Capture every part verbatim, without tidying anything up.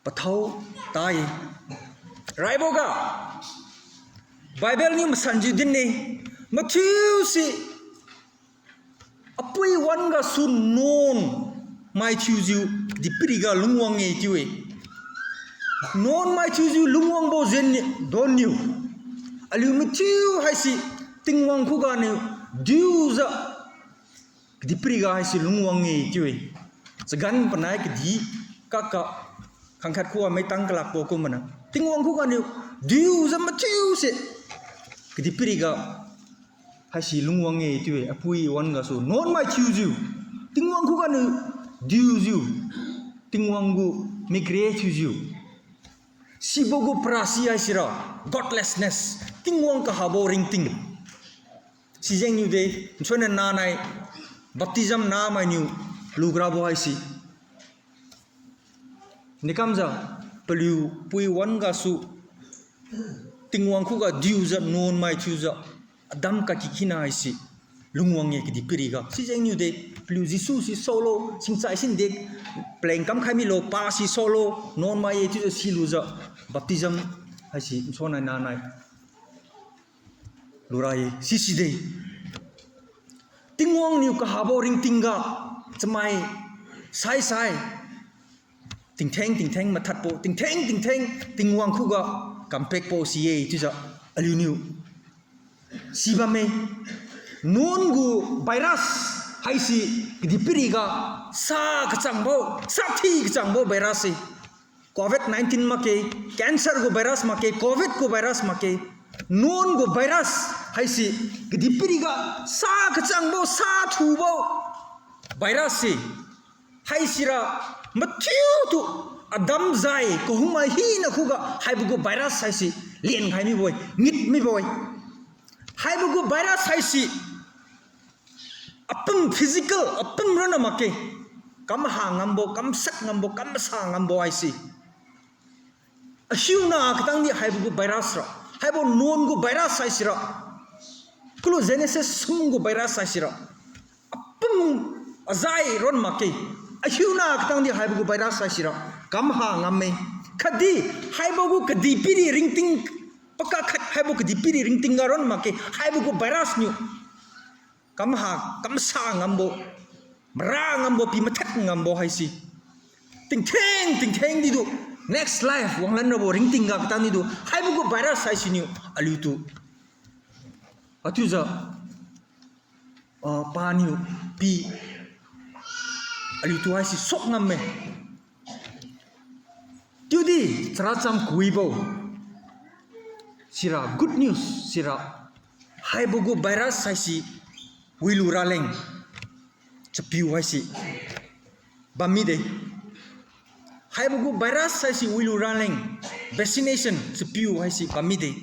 pathao tai. Raiboga, Bible niu masanjiu din-e, mathiuse, apui wan gasu nuan mai thiujiu kadihpiriga lungwang-e chiu-e. Nuan mai thiujiu lungwangbo jen donniu, aliu mathiu haise Tingwang khuganiu diujiu kadihpiriga haise lungwang-e chiu-e. Chagan panai kadih kaka khangkhat khuga maitang kalakbo kumna, Tingwang khuganiu diujiu mathiuse kadihpiriga haise lungwang-e chiu-e, apui wan gasu nuan mai thiujiu, Tingwang khuganiu diujiu, Tingwang gu mikre thiujiu. Sibo gu parasi haisira godlessness, Tingwang kahabo ringting. Sijengniu de, nsuan nanai baptism namainiu lugrabo haise. Nikamjiu, paliu pui wan gasu Tingwang khuga diujiu nuan mai thiujiu, Adam kakikhina haise lungwang-e kadihpiriga. Sijengniu de, paliu Jesu si saolo, singchai sinde, paleng kamkhai milo, pa si saolo, nuan mai-e chiujiu silujiu, baptism haise nsuan nanai lura-e, siside. Tingwang niu kahabo ringtingga chamai saisai, tingtheng tingtheng mathadbo, tingtheng tingtheng Tingwang khuga kampakbo si-e chiujiu aliuniu sibamme. Nuan gu virus haise kadihpiriga sa kachangbo, sa thi kachangbo virus se. Covid nineteen makge, cancer gu virus makge, Covid gu virus makge, nuan gu virus haise kadihpiriga sa kachangbo, sa thubo virus se. Haisira mathiutu Adam zai kahungmai hina khuga haibo gu virus haise lenkhai mibo-e, ngit mibo-e. Haibo gu virus haise apum physical, apum ronna makge. Kamha ngambo, kamsak ngambo, kamsa ngambo haise. Ahiuna katangdi haibo gu virus ra, haibo nuan gu virus haisira, kulu Genesis sum gu virus haisira, apum azai ron makge. Ahiuna katangdi haibo gu virus haisira kamha ngamme. Khatdi haibo gu kadihpiri ringting, pakak khat haibo kadihpiri ringtingga ron makge. Haibo gu virus niu kamha, kamsa ngambo, mara ngambo, pi mathad ngambo haise. Tingtheng, tingtheng didu, next life wanglan rabo ringtingga katangdi du, haibo gu virus haisiniu aliutu. Achiujiu, ah, paniu pi aliutu haise suk ngamme. Chiudi characham kawibo sira, good news sira, haibo gu virus haise wilu raleng chapiu haise bammide. Haibo gu virus haise wilu raleng vaccination chapiu haise bammide.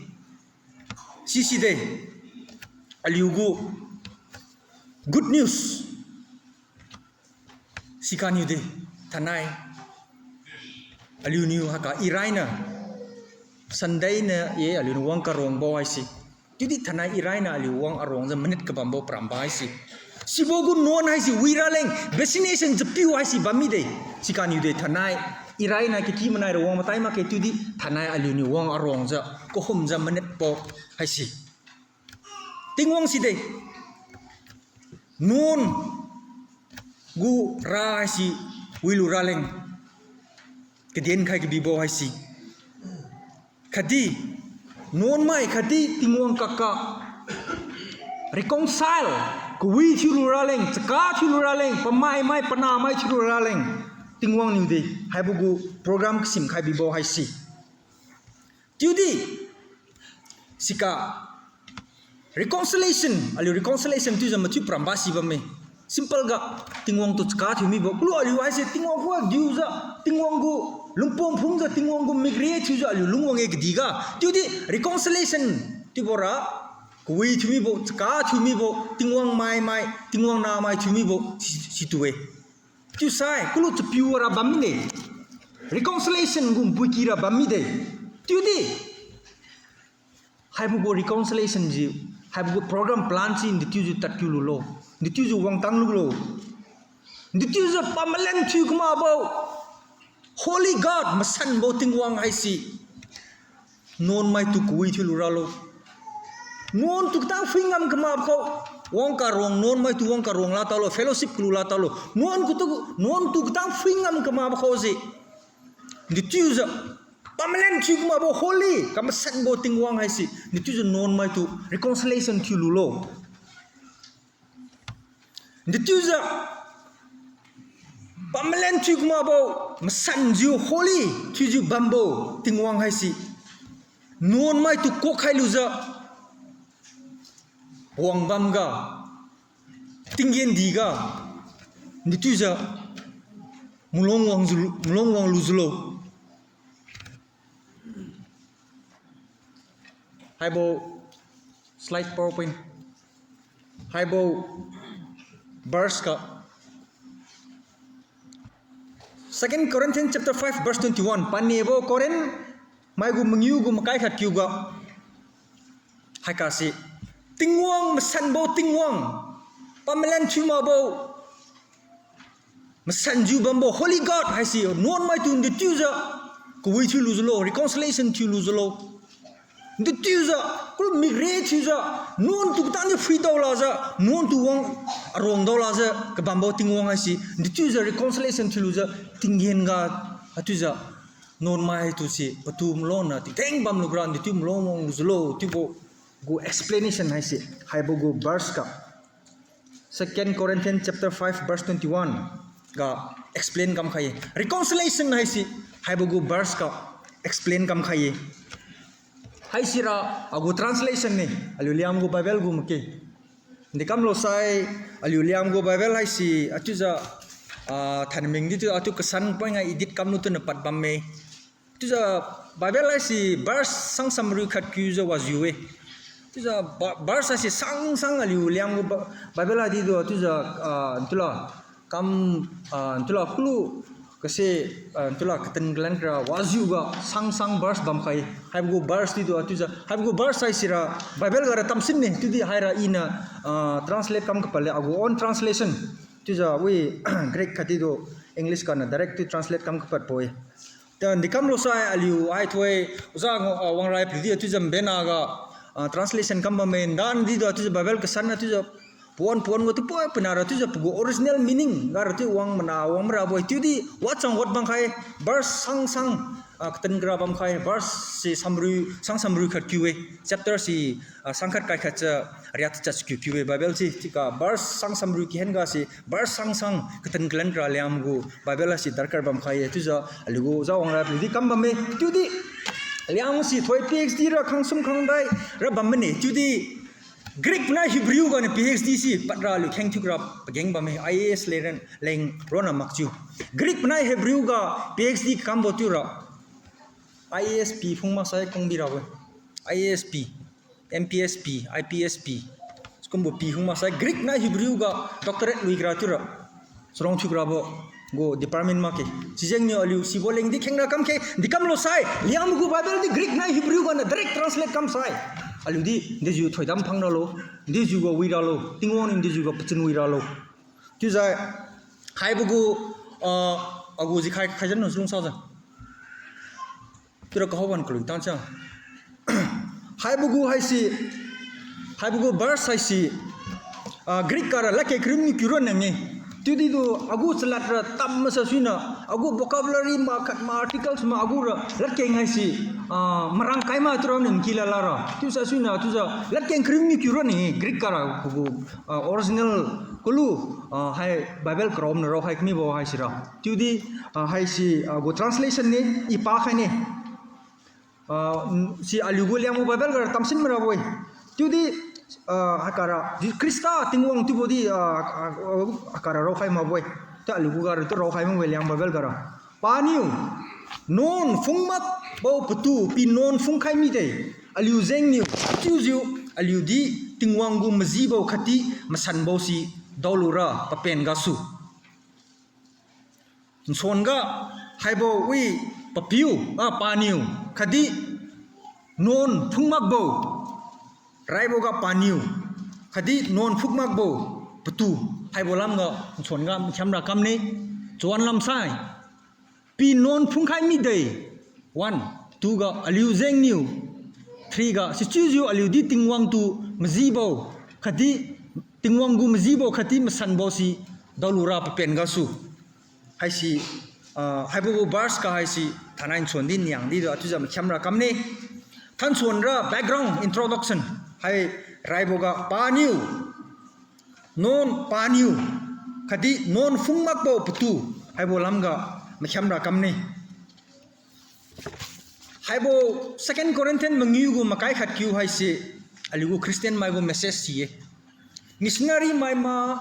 Siside, aliugu good news. Sikaniu de, thainai aliuniu haiga iraina, Sunday niu ye aliuniu wang karuangbo haise. Chiudi thainai iraina aliu wang aruangjiu minute kabambo paramba haise. Sibo gu nuan haise wi raleng vaccination chapiu haise bammide. Sikaniu de thainai iraina kiki manai ra wang matai makge chiudi thainai aliuniu wang aruangjiu kahumjiu minutebo haise. Tingwang side. Nuan gu ra haise wilu raleng kaden khai kabibo haise. Khatdi nuan mai khatdi Tingwang kaka reconcile kawi thiulu raleng, chaka thiulu raleng, pamai mai, pana mai thiulu raleng, Tingwang niu de haibo gu program kasim khai bibo haise. Chiudi, siga reconciliation, aliu reconciliation chiujiu mathiu paramba si bamme. Simple ga, Tingwang tu chaka thiu mibo. Kulu aliu haise Tingwang khuga diujiu, Tingwang gu lungpom phungjiu, Tingwang gu mikre thiujiu aliu lungwang-e kadihga. Chiudi reconciliation chiubo ra, kawi thiu mibo, chaka thiu mibo, Tingwang mai mai, Tingwang namai thiu mibo, si, situ-e. Chiusai, kulu chapiu ra bam mide. Reconciliation gu npuiki ra bam mide. Chiudi, haibo gu reconciliation ji, haibo gu program plan si, nde chiujiu tadkiu lulo. Nde chiujiu wangtang lulo. Nde chiujiu pamalan thiu kamakbo. Holy God, masanbo Tingwang haise nuan maitu kawi thiu luralo. Nuan tu katang phui ngam kamakbo khao, wang karuang, nuan maitu wang karuang lad talo, fellowship kalu lad talo. Nuan kutu, nuan tu katang phui ngam kamakbo khao se, dechiujiu, pamalan thiu kamakbo holy, kamasanbo Tingwang haise, dechiujiu nuan maitu reconciliation thiu lulo. Dechiujiu, pamalan thiu kamakbo, masanjiu holy thiujiu bambo Tingwang haise, nuan maitu kuak khai lujiu, wang bamga, tinggen diga, dechiujiu, malung wangjiu, malung wang lujiulo. Haibo slide, PowerPoint. Haibo verse ga, Second Corinthians chapter five verse twenty-one. Panebo Corinth maigu mangiu gu makai khat kiuga, haikase, Tingwang, masanbo Tingwang, pamalan thiu makbo, masanjiu bambo holy God haise nuan maitu dechiujiu kawi thiu lujiulo, reconciliation thiu lujiulo. Dechiujiu, kulu mikre thiujiu, nuan tu katang niu phuidao lakjiu, nuan tu wang aruang dao lakjiu kabambo Tingwang haise, dechiujiu reconciliation thiu lujiu, tinggen ga, achiujiu, nuan maitu se patu malonna tingtheng bam lubora dechiu malong wang lujiulo chiubo gu explanation haise, haibo gu verse ga, Second Corinthians chapter five verse twenty-one ga explain kamkhai-e. Reconciliation haise, haibo gu verse ga explain kamkhai-e. Haisira agu translation ne, aliu Liangmai gu Bible gu make. Dekamlo sai, aliu Liangmai gu Bible haise, achiujiu, ah, thainai meng ditu, achiu kasan point ga edit kamlu tuna pad bamme. Chiujiu Bible haise verse sang samriu khat kiujiu wajiu-e. Chiujiu ba-, verse haise sang sang aliu Liangmai gu Bi-, Bible haidi tu, chiujiu, ah, ntula, kam, ah, ntula kulu, kase, ah, ntula katin kalan kara wajiu ga sang sang verse bamkhai. Haibo gu verse di tu, chiujiu, haibo gu verse haisira Bible gara tamsin ne, chiudi haira iniu, ah, translate kam kapadle, agu own translation. Chiujiu wi Greek khatdi tu English ganiu direct tu translate kam kapadbo-e. Ta, dekamlo sai aliu hai thoi, oja ngo, ah, wangrai pidi chiujiu mbena ga, ah, translation kam bamme, ndan di tu chiujiu Bible kasan chiujiu pawan pawan gu tu poi panara chiujiu pagu original meaning gara chiu wang mana wang marabo-e. Chiudi wachang wat bamkhai, verse sang sang, ah, katin kara bamkhai, verse se samriu, sang samriu khat kiu-e, chapter se, ah, sang khat kai khat jiu riat chat kiu kiu-e Bible se, chiuga verse sang samriu kihen ga se verse sang sang katin kalan kara Liangmai gu Bible haise darkar bamkhai-e, chiujiu aliu gu oja wangrai pidi kam bamme, chiudi Liangmai se thoi PhD ra khangsum khangdai ra bam mane, chiudi Greek panai Hebrew ganiu PhD si patra aliu kheng thiu kara pageng bamme, IAS leng, leng ronna makjiu. Greek panai Hebrew ga PhD kambo chiura IAS pi phung maksai kung birabo-e. IAS pi, MPS pi, IPS pi. Sikumbo pi phung maksai Greek nai Hebrew ga doctorate lui kara chiura. Sarong thiu karabo gu department makge. Sijengniu aliu sibo leng di khengra kamkhe, dekamlo sai, Liangmai gu Bible di Greek nai Hebrew ganiu direct translate kamsai, aliu di dejiu thoidam phang ralo, dejiu ga wi ralo, Tingwang niu dejiu ga pachun wi ralo. Chiujiu, haibo gu, ah, agu jikhai khaijiu nu lungsajiu. Chiura kahaowan kalui tang cha. Haibo gu haise, haibo gu verse haise, ah, Greek kara ladkeng kariu niu kiu ron nang-e. Chiudi tu agu chalad ra tam masa suina, agu vocabulary ma khat ma articles ma agu ra ladkeng haise, ah, marang kai ma chiura niu nki lala ra. Chiusa suina chiujiu ladkeng kariu niu kiu ron nang-e, Greek kara gu, ah, original kulu, ah, hai Bible karom na raokhai kamibo haisira. Chiudi, ah, haise, ah, gu translation ne, i pakhai ne. Ah, si aliu gu Liangmai Bible gara tamsin marabo-e. Chiudi, ah, haikara, Jesu Khrista Tingwang chiubo di, ah, ah, haikara raokhai makbo-e. Chiu aliu gu gara tu raokhai makbo-e Liangmai Bible gara. Paniu, nuan phungmakbo patu pi nuan phungkhai mide. Aliu jengniu chiujiu, aliu di Tingwang gu majibo khatdi masanbo si daolura papen gasu. Nsuan ga haibo wi papiu, ah, paniu, khatdi nuan phungmakbo, raibo ga paniu, khatdi nuan phungmakbo patu, haibo lamga nsuan ga makhiamra kamne, chuan lamsai. pi nuan phungkhai mide. One, two ga aliu jengniu. Three ga sichiujiu aliudi Tingwang tu majibo khatdi Tingwang gu majibo khatdi masanbo si daolura papen gasu. Haisi, ah, haibo gu verse ga haise thainai nsuan di niang di tu achiujiu makhiamra kamne. Thansuanra background introduction hai raiboga paniu, nuan paniu, khatdi nuan phungmakbo patu haibo lamga makhiamra kamne. Haibo Second Corinthian mangiu gu makai khat kiu haise aliu gu Christian mai gu message si-e. Missionary mai ma,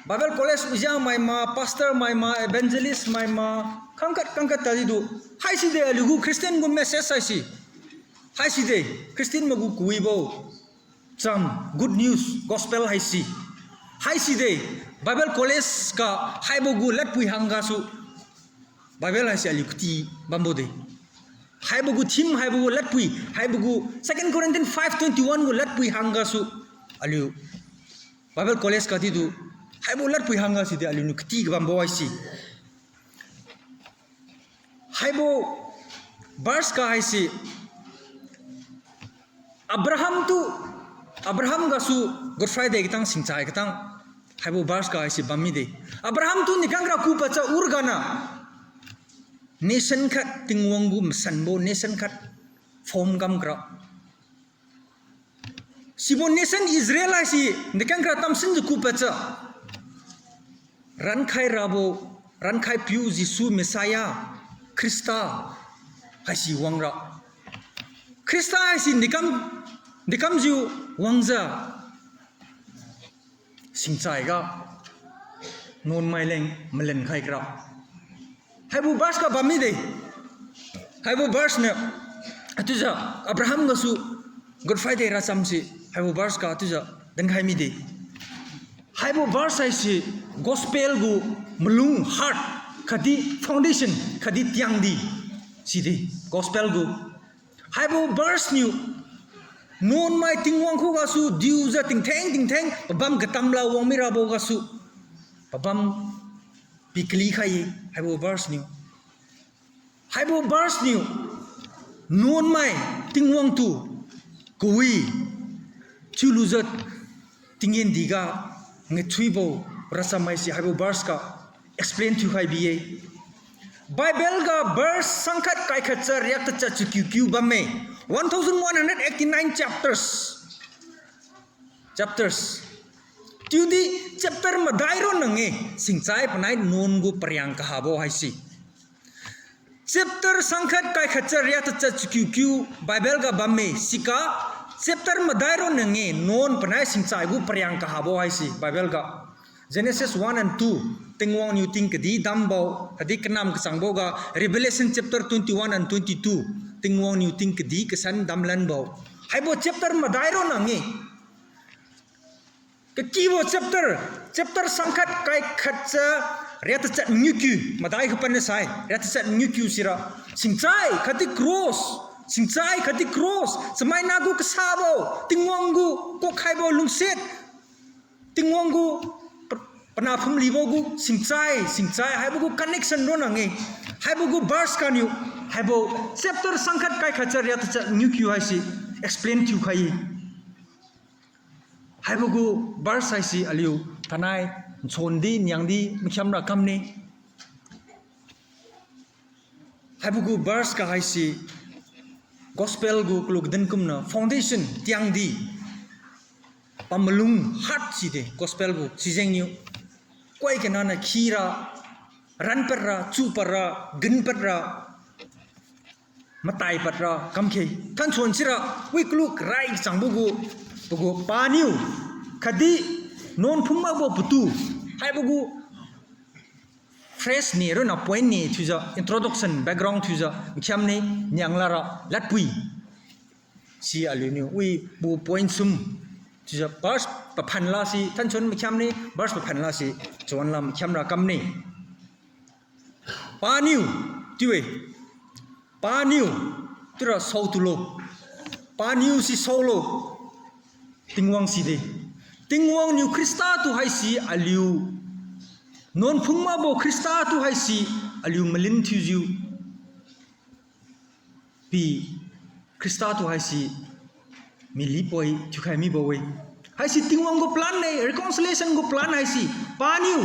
Bible college ujia mai ma, pastor mai ma, evangelist mai ma, khangkhat khangkhat tadi du. Haisi de aliu gu Christian gu message haise. Haisi de Christian mai gu kawibo cham, good news, gospel haise. Haisi de Bible college ga haibo gu ladpui hanggasu. Bible haise aliu kati bambo de. Haibo gu theme, haibo gu ladpui, haibo gu Second Corinthians five twenty-one gu ladpui hanggasu aliu Bible college ga di du, haibo ladpui hangga si de aliuniu kati kabambo haise. Haibo verse ga haise, Abraham tu, Abraham gasu Good Friday katang singchai katang, haibo verse ga haise bam mide. Abraham tu nikan kara kupadcha urgana nation khat, Tingwang gu masanbo nation khat form kam kara. Sibo nation Israel haise nikan kara tamsinjiu kupadcha rankhai rabo, rankhai piu Jesu Messiah, Khrista haise wangra. Khrista haise nikam, nikamjiu wangjiu singchaiga nuanmai leng malenkhai kara. Haibo verse ga bam mide. Haibo verse niu achiujiu Abraham gasu Good Friday racham se haibo verse ga achiujiu dinkhai mide. Haibo verse haise gospel gu malung, heart khatdi foundation khatdi tiangdi side gospel gu. Haibo verse niu nuanmai Tingwang khugasu diujiu tingtheng tingtheng pabam katamla wang mirabo gasu pabam pikali khai-e haibo verse niu. Haibo verse niu nuanmai Tingwang tu kawi chiulujiu tinggen diga ngathuibo racham haise haibo verse ga explain thiukhai bi-e. Bible ga verse sangkhat kai khatcha riak tachat chakiu kiu bamme. One thousand one hundred eighty-nine chapters. Chapters. Chiudi chapter madai ronna-e singchai panai nuan gu pariang kahabo haise. Chapter sangkhat kai khatcha riak tachat chakiu kiu Bible ga bamme siga chapter madai ronna-e nuan panai singchai gu pariang kahabo haise Bible ga. Genesis one and two, Tingwang niu ting kadi dambo, khatdi kanam kachangbo ga Revelation chapter twenty-one and twenty-two, Tingwang niu ting kadi kasan damlanbo. Haibo chapter madai ronna-e. Kakibo chapter, chapter sangkhat kai khatcha riak tachat mangiu kiu, madai kapanna sai, riak tachat mangiu kiu sira. Singchai khatdi cross, singchai khatdi cross, chamaina gu kasabo, Tingwang gu kuak khaibo lungsiat, Tingwang gu pa-, panah phumlibo gu singchai, singchai, haibo gu connection ronna-e. Haibo gu verse ga niu, haibo chapter sangkhat kai khatcha riak tachat mangiu kiu haise explain thiukhai-e. Haibo gu verse haise aliu thainai nsuan di niang di makhiamra kamne. Haibo gu verse ga haise gospel gu kalu kadin kumna foundation tiangdi, pamalung heart side gospel gu sijengniu. Koi kanana khira, ranpadra, chupatra, ginpadra, mataipatra kamkhe. Thansuan sira, wi kalu karai kachangbo gu, pagu paniu, khatdi nuan phungmakbo patu, haibo gu phrase ne ronna point ne thiujiu, introduction, background thiujiu makhiamne, nianglara ladpui. Si aliuniu wibo point sum chiujiu verse paphan lasi thansuan makhiamne, verse paphan lasi chuan lam makhiamra kamne. Paniu, chiu-e. Paniu, chiura saotulo. Paniu si saolo. Tingwang side. Tingwang niu Khrista tu haisi aliu nuan phungmakbo Khrista tu haisi aliu malin thiujiu pi Khrista tu haise milipoi thiukhai mibo-e. Haise Tingwang gu plan-e, reconciliation gu plan haise. Paniu,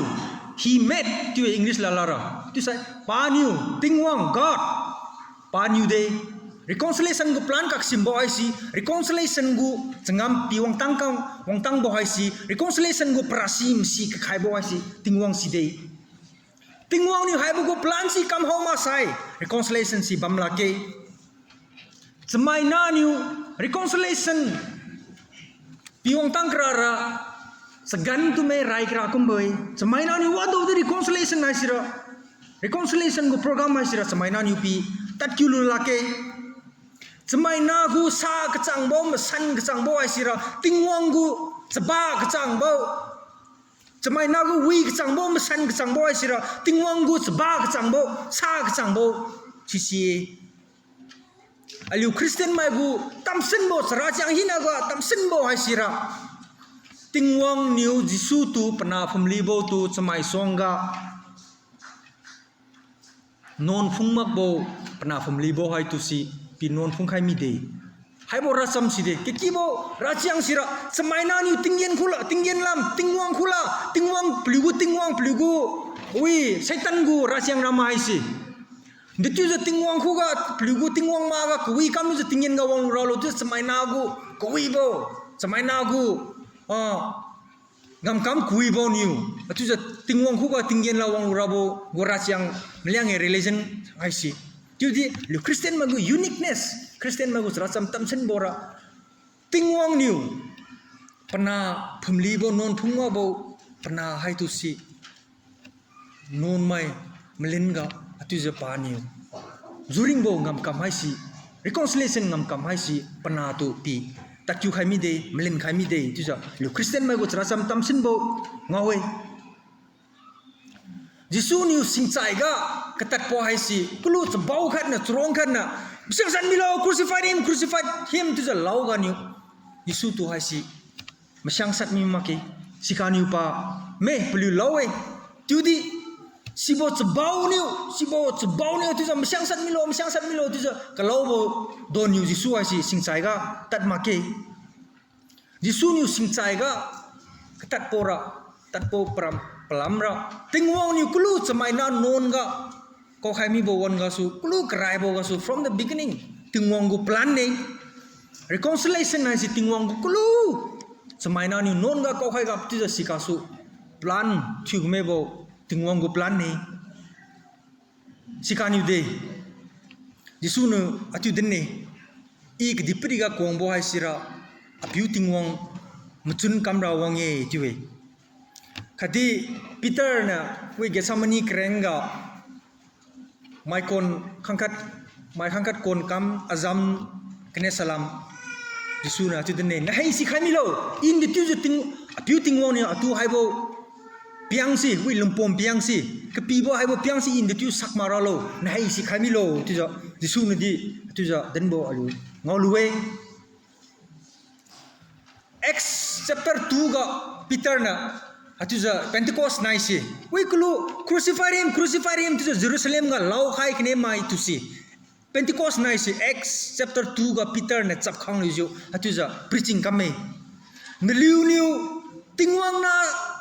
he made, chiu-e English lala ra. Chiusai, paniu, Tingwang, God, paniu de. Reconciliation gu plan kasimbo haise, reconciliation gu changam pi wangtang kang, wangtangbo haise, reconciliation gu parasi masi kakhaibo haise, Tingwang si de. Tingwang niu haibo gu plan si kamhao maksai, reconciliation si bam lakge. Chamaina niu reconciliation pi wangtang karara, chagan tu mai rai kara kumbo-e. Chamaina niu wadu di reconciliation haisira, reconciliation gu program haisira chamaina niu pi tadkiu lu lakge. Chamaina gu sa kachangbo, masan kachangbo haisira Tingwang gu chaba kachangbo. Chamaina gu wi kachangbo, masan kachangbo haisira Tingwang gu chaba kachangbo, sa kachangbo. Sisi-e. Aliu Christian mai gu tamsinbo, charachiang hinaga tamsinbo haisira Tingwang niu Jesu tu panah phumlibo tu chamai suangga nuan phung makbo, panah phumlibo haitu si pi nuan phungkhai mide. Haibo racham side, kakibo rachiang sira, chamaina niu tinggen khula, tinggen lam, Tingwang khula, Tingwang paliu gu, Tingwang paliu gu, wi, Satan gu rachiang rama haise. Dechiujiu Tingwang khuga, paliu gu Tingwang makga kawi kamlujiu tinggen ga wanglu ralo, chiujiu chamaina gu kawibo, chamaina gu, ah, ngamkam kawibo niu, achiujiu Tingwang khuga tinggen la wanglu rabo gu rachiang maliang-e religion haise. Chiudi aliu Christian mai gu uniqueness, Christian mai gu characham tamsinbo ra, Tingwang niu panah phumlibo, nuan phung makbo panah haitu si nuanmai malin ga, achiujiu paniu juringbo ngamkam haise, reconciliation ngamkam haise panah tu pi tadkiu khai mide, malin khai mide, chiujiu aliu Christian mai gu characham tamsinbo ngao-e. Jesu niu singchaiga katadbo haise, kalu chabao khatniu, charong khatniu, masiangsat milo, crucify him, crucify him, chiujiu laoganiu Jesu tu haise masiangsat mi makge, sikhaniu pa, me paliu lao-e, chiudi sibo chabao niu, sibo chabao niu chiujiu masiangsat milo, masiangsat milo chiujiu kalaobo donniu Jesu haise singchaiga tad makge. Jesu niu singchaiga katadbo ra, tadbo param, palamra, Tingwang niu kalu chamaina nuan ga kaokhai mibo wan gasu, kalu karaibo gasu, from the beginning, Tingwang gu plan-e. Reconciliation haise Tingwang gu kalu chamaina niu nuan ga kaokhai ga chiujiu sigasu plan thiu mibo Tingwang gu plan-e. Sikhaniu de, Jesu niu achiu din-e, I kadihpiriga kuangbo haisira Apiu Tingwang machun kamra wang-e chiu-e. Khatdi Peter niu wi Gethsemane kareng ga maikon khangkhat, mai khangkhat kon kam azam kane salam, Jesu niu achiu din-e, nahei sikhai milo, I dechiujiu Ting, Apiu Tingwang niu atu haibo piangse, wi lungpom piangse, kapibo haibo piangse I dechiu sak mak ralo, nahei sikhai milo chiujiu Jesu niu di achiujiu dinbo aliu ngaolu-e. Acts chapter two ga Peter niu achiujiu Pentecost naise, wi kalu, crucify him, crucify him chiujiu Jerusalem ga laokhai kane maitu se. Pentecost naise Acts chapter two ga Peter niu chapkhang lujiu achiujiu preaching kamme. Naliuniu Tingwang nah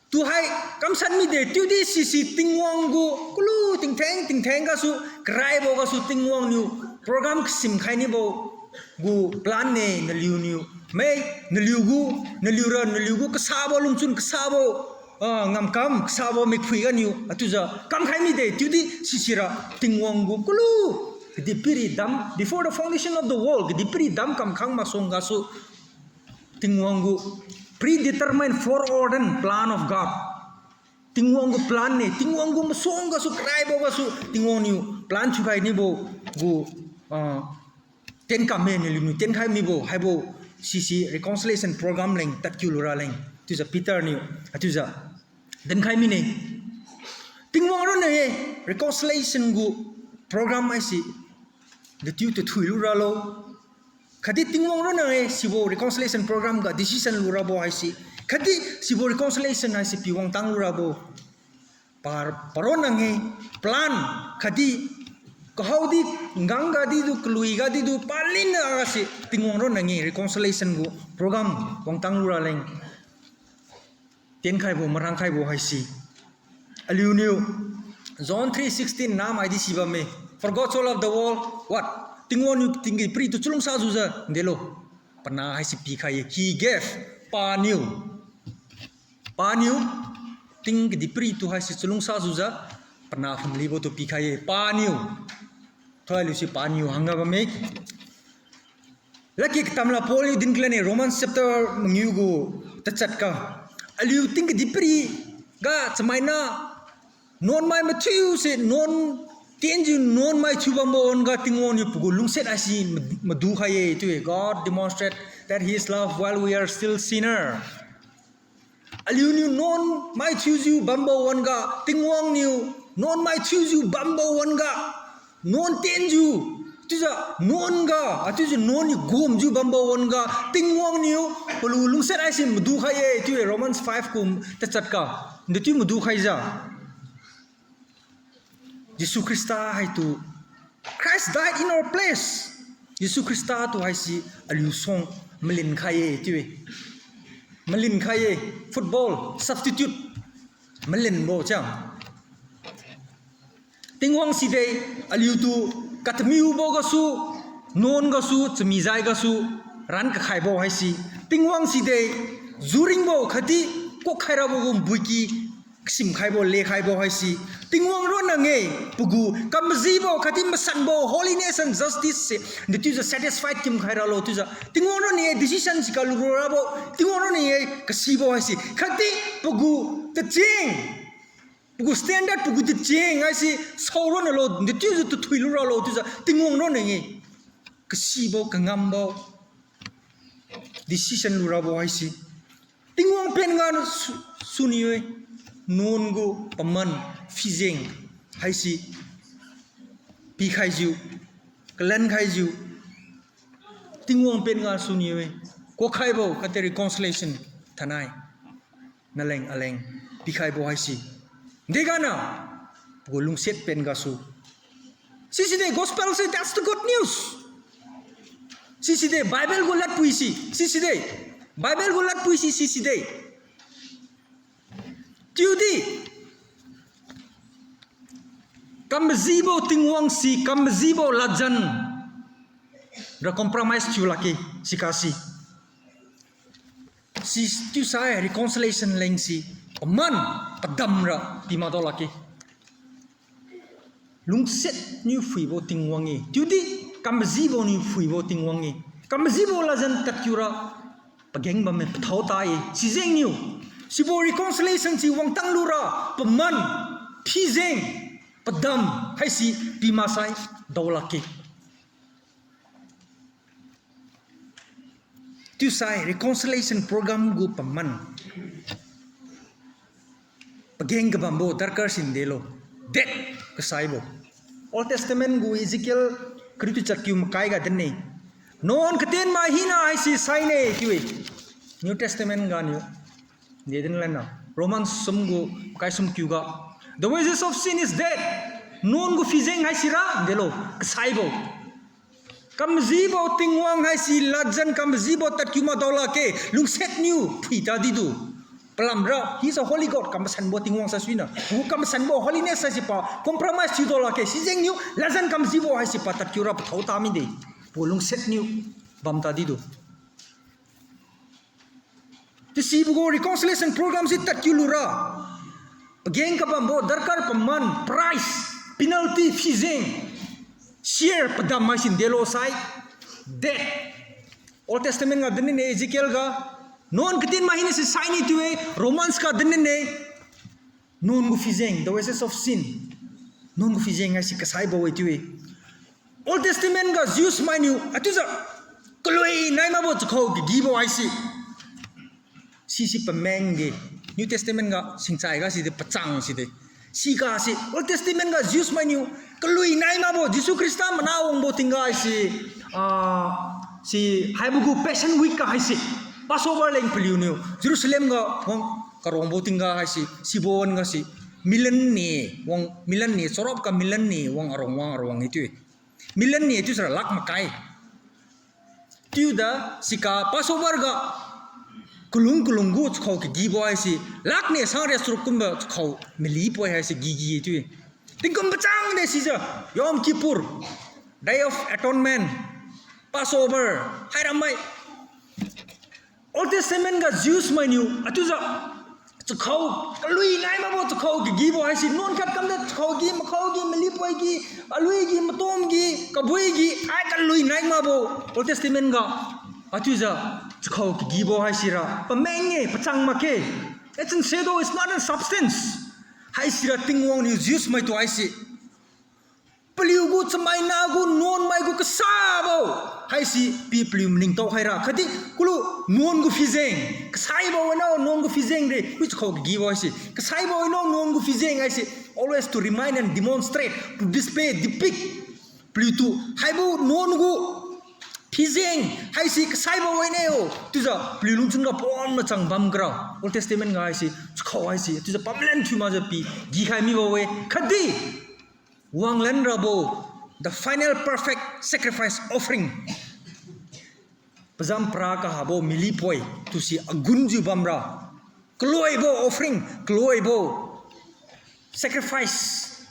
tuhai kamsan mide, chiudi sise Tingwang gu kalu tingtheng tingtheng gasu, karaibo gasu Tingwang niu program kasimkhai nibo gu plan-e naliuniu. Mai, naliu gu, naliura naliu gu kasabo lungchun, kasabo, ah, ngamkam, kasabo mikphui ganiu achiujiu kamkhai mide, chiudi sisira Tingwang gu kalu kadihpiri dam, before the foundation of the world, kadihpiri dam kamkhang masuang gasu Tingwang gu predetermined, foreordained plan of God. Tingwang gu plan-e, Tingwang gu masuang gasu, karaibo gasu Tingwang niu plan thiukhai nibo gu, ah, tenkamme, naliuniu tenkhai mibo haibo sise reconciliation program leng tadkiu lura leng chiujiu Peter niu achiujiu dinkhai mine. Tingwang ronna-e reconciliation gu program haise dechiu tathui luralo. Khatdi Tingwang ronna-e sibo reconciliation program ga decision lurabo haise, khatdi sibo reconciliation haise pi wangtang lurabo Par, paronna nge, plan khatdi, kahaodi, ngang gadi du, kalui gadi du, palin na gase, Tingwang ronna nge, reconciliation gu program wangtang lura leng. Tienkhaibo, marangkhaibo haise. Aliuniu, John three sixteen namaidi sibamme. For God so loved the world, what? Tingwang niu ting kadihpiri tu chalungsa jujiu, delo. Panah haise pikhai-e. He gave, paniu. Paniu, ting kadihpiri tu haise chalungsa jujiu, panah phumlibo tu pikhai-e, paniu. Thuailiu si paniu hangga bamme. Ladkeng katamla Paul niu dinkhai lane, Romans chapter mangiu gu tachat ga. Aliu ting kadihpiri ga chamaina, nuan mai mathiu se nuan tienjiu nuan mai thiu bambo wan-ga Tingwang niu pagu lungsiat haise mad-, madukhai-e chiu-e. God demonstrate that his love while we are still sinner. Aliuniu nuan mai thiujiu bambo wan-ga, Tingwang niu nuan mai thiujiu bambo wan-ga, nuan tienjiu, chiujiu nuan ga, a chiujiu nuan niu gumjiu bambo wan-ga, Tingwang niu palu lungsiat haise madukhai-e chiu-e, Romans five kum tachat ga. Dechiu madukhaijiu Jesu Khrista haitu, Christ died in our place. Jesu Khrista tu haise aliu suang malinkhai-e chiu-e. Malinkhai-e, football substitute malinbo chiang. Tingwang side aliutu katamiubo gasu, nuan gasu, chamijai gasu, ran kakhaibo haise. Tingwang side juringbo khatdi kuak khairabo gu npuiki kasimkhaibo, lekhaibo haise. Tingwang ronna nge, pagu kamajibo khatdi masanbo, holiness and justice se, dechiujiu satisfied kimkhai ralo chiujiu Tingwang ronna nge decision si kalu rabo, Tingwang ronna nge kasibo haise. Khatdi pagu tacheng, pagu standard, pagu tacheng haise, sao ronna lo, dechiujiu tathui lu ralo chiujiu Tingwang ronna nge kasibo, kangambo, decision lu rabo haise. Tingwang pen ga su, suni-e, nuan gu paman phijeng haise pikhaijiu, kalan khaijiu, Tingwang pen ga suni-e, kuak khaibo khatdi reconciliation thainai naleng aleng pikhaibo haise. Dega na, pagu lungsiat pen gasu. Siside gospel se, that's the good news. Siside Bible gu ladpui se, siside. Bible gu ladpui se, siside. Chiudi, kamajibo Tingwang se, kamajibo ladjan ra compromise thiu lakge, sika se. Si chiusai reconciliation leng se, paman, padam ra pimadao lakge. Lungsiat niu phuibo Tingwang-e. Chiudi kamajibo niu phuibo Tingwang-e. Kamajibo ladjan tadkiura pageng bamme, pathao ta-e. Sijengniu, sibo reconciliation si wangtang lura, paman, phijeng, padam haise pimaksai dao lakge. Chiusai reconciliation program gu paman, pageng kabambo darkar sin delo. Dead kasaibo. Old Testament gu Ezekiel kariu tachat kiu makai ga dinne. Nuan katien mai hina haise saine chiu-e. New Testament ganiu de din lanna, Romans sum gu makai sum kiu ga, the wages of sin is death. Nuan gu phijeng haisira delo, kasaibo. Kamajibo Tingwang haise ladjan kamajibo tadkiu madao lakge, lungsiat niu phui tadi du. Palamra, He is a holy God, kamasanbo Tingwang saisuina. Gu kamasanbo holiness haise pa compromise thiu dao lakge, sijengniu ladjan kamajibo haise pa tadkiura pathao ta mide. Gu lungsiat niu bam tadi du. Tisibo gu reconciliation program si tadkiu lura, pageng kabambo darkar paman, price, penalty, phijeng, share padam mai sin delo sai, death. Old Testament ga dinne, Ezekiel ga, nuan katien mai hina se saine chiu-e, Romans ga dinne. Nuan gu phijeng, the wages of sin. Nuan gu phijeng haise kasaibo-e chiu-e. Old Testament ga Jews mainiu, achiujiu, kalui nai makbo chakhao kagibo haise. Sise pameng ge, New Testament ga singchai ga side pachang side. Siga se, Old Testament ga Jews mainiu, kalui nai makbo, Jesu Khrista mana wangbo tingga haise, ah, si haibo gu Passion Week ga haise, Passover leng paliuniu, Jerusalem ga wang karongbo tingga haise, sibo wan-ga se, Million ni wang, million ni, charap ga million ni wang arong wang arong i chiu-e. Million ni chiu sira lakh makai. Chiuda sika Passover ga kalung kalung gu chakhao kagibo haise lakh ni sang ria charuk kumbo chakhao mali poi haise gigi chiu-e. Tingkum pachang de sijiu, Yom Kippur, Day of Atonement, Passover, haira mai. Old Testament ga Jews mainiu achiujiu chakhao kalui nai makbo chakhao kagibo haise nuan khat kamjiu chakhao gi, makhao gi, mali poi gi, alui gi, matom gi, kabui gi, ai kalui nai makbo Old Testament ga achiujiu chakhao kagibo haisira pameng-e, pachang makge. It's a shadow, it's not a substance. Haisira Tingwang niu Jews maitu haise paliugu chamaina gu nuan mai gu kasabo haise pi paliu maningtao khaira. Khatdi kulu nuan gu phijeng, kasaibo wino nuan gu phijeng de, wi chakhao kagibo haise kasaibo wino nuan gu phijeng haise, always to remind and demonstrate, to display, depict. Paliutu haibo nuan gu phijeng haise kasaibo wine o chiujiu paliu lungchun ga pon machang bam kara. Old Testament ga haise chakhao haise chiujiu pamlen thiu makjiu pi gikhai mibo-e. Khatdi wanglan rabo, the final perfect sacrifice offering, pazam para kahabo mali poi tu si agunjiu bamra. Kaloibo offering, kaloibo sacrifice,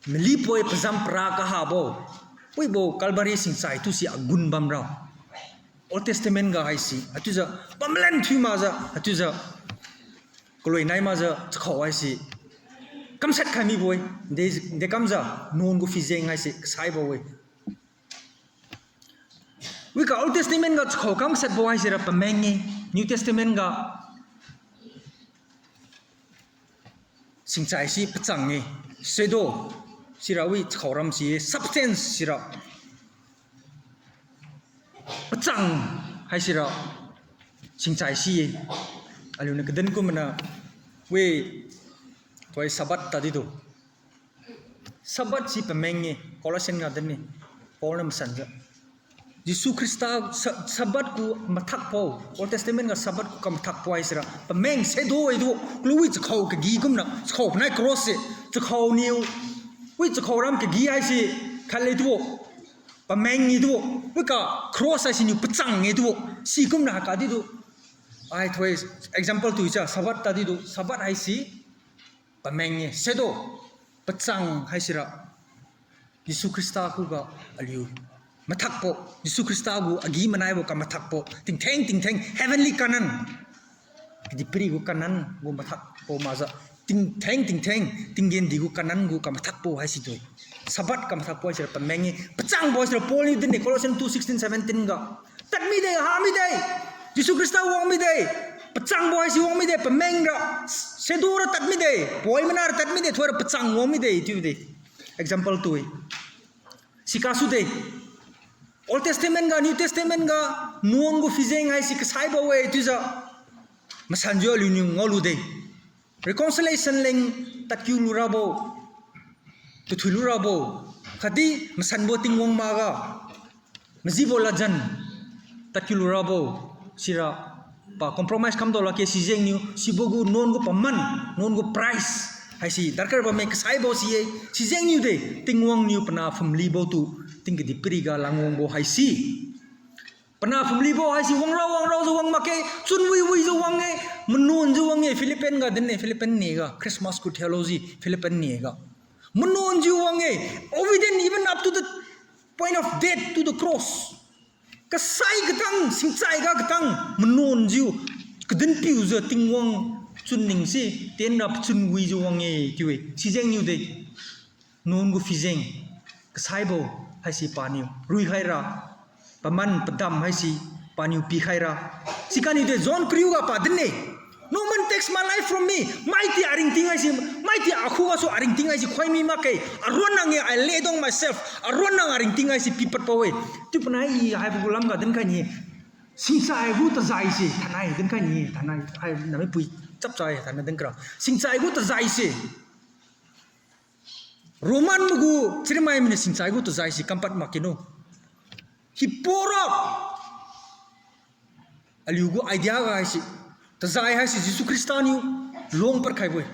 mali poi pazam para kahabo, wibo Calvary singchai tu si agun bamra. Old Testament ga haise achiujiu pamlen thiu makjiu achiujiu kalui nai makjiu chakhao haise kamshat khai mibo-e. De, dekamjiu nuan gu phijeng haise kasaibo-e. Wiga Old Testament ga chakhao kamshatbo haisira pameng-e. New Testament ga singchai si pachang-e. Shadow sira wi chakhao ram si-e, substance sira pachang haisira singchai si-e. Aliuniu kadin kumna wi, thoi Sabbath tadi tu. Sabbath si pameng-e, Colossian ga din-e, Paul niu masanjiu. Jesu Khrista sa-, Sabbath gu mathakbo, Old Testament ga Sabbath gu kamathakbo haisira pameng shadow-e tu, kaluwi chakhao kagi kumna, chakhao panai cross se, chakhao niu, wi chakhao ram kagi haise khatle tu, pameng-e tu, wiga cross haisiniu pachang-e tu, sikumna haiga di tu. Ai thoi example tu-e cha, Sabbath tadi tu, Sabbath haise pameng-e, shadow, pachang haisira Jesu Khrista khuga aliu mathakbo, Jesu Khrista gu agi-manaibo kamathakbo, tingtheng tingtheng heavenly canon, kadihpiri gu canon gu mathakbo makjiu, tingtheng tingtheng tinggendih gu canon gu kamathakbo haisi tu-e. Sabbath kamathakbo haisira pameng-e, pachangbo haisira Paul niu din-e Colossians two sixteen seventeen ga. Tadmide, hamide. Jesu Khrista wangmide. Pachangbo haise wangmide, pamengra, shadow ra tadmide, poi mana ra tadmide, thoira pachang wangmide chiude. Example tu-e. Sikasude, Old Testament ga New Testament ga nuan gu phijeng haise kasaibo-e chiujiu masanjiu aliuniu ngaolude. Reconciliation leng tadkiu lurabo, tathui lurabo, khatdi masanbo Tingwang makga majibo ladjan tadkiu lurabo, sira pa compromise kamdao lakge. Sijengniu sibo gu nuan gu paman, nuan gu price haise darkar bamme, kasaibo si-e. Sijengniude Tingwang niu panah phumlibo tu ting kadihpiriga langwangbo haise, panah phumlibo haise wangrao wangraojiu wang makge, chunwi wijiu wang-e, manuanjiu wang-e. Philippian ga din-e, Philippian niga, Christmas gu theology Philippian niga, manuanjiu wang-e, obedient even up to the point of death, to the cross. Kasai katang, singchaiga katang manuanjiu, kadinpiujiu Tingwang chunning se tienra pachun wijiu wang-e chiu-e. Sijengniude nuan gu phijeng kasaibo haise paniu ruikhaira, paman padam haise paniu pikhaira. Sikaniude John kariu ga pa din-e, No man takes my life from me. Maiti aringting haise, maiti akhugasu aringting haise khoimi makge. Aruan nang-e, I lay down myself. Aruan nang aringting haise pipadbo-e. Chiu panai i haibo gu lamga dinkhai ni-e. Singchai gu tazaise thainai dinkhai ni-e, thainai hai nami pui chapchai thainai dinkra. Singchai gu tazaise Roman mai gu chirimai mainiu singchai gu tazaise kampad makge no. Hipora aliu gu idea ga haise, tazai haise Jesu Khrista niu lungpad khaibo-e.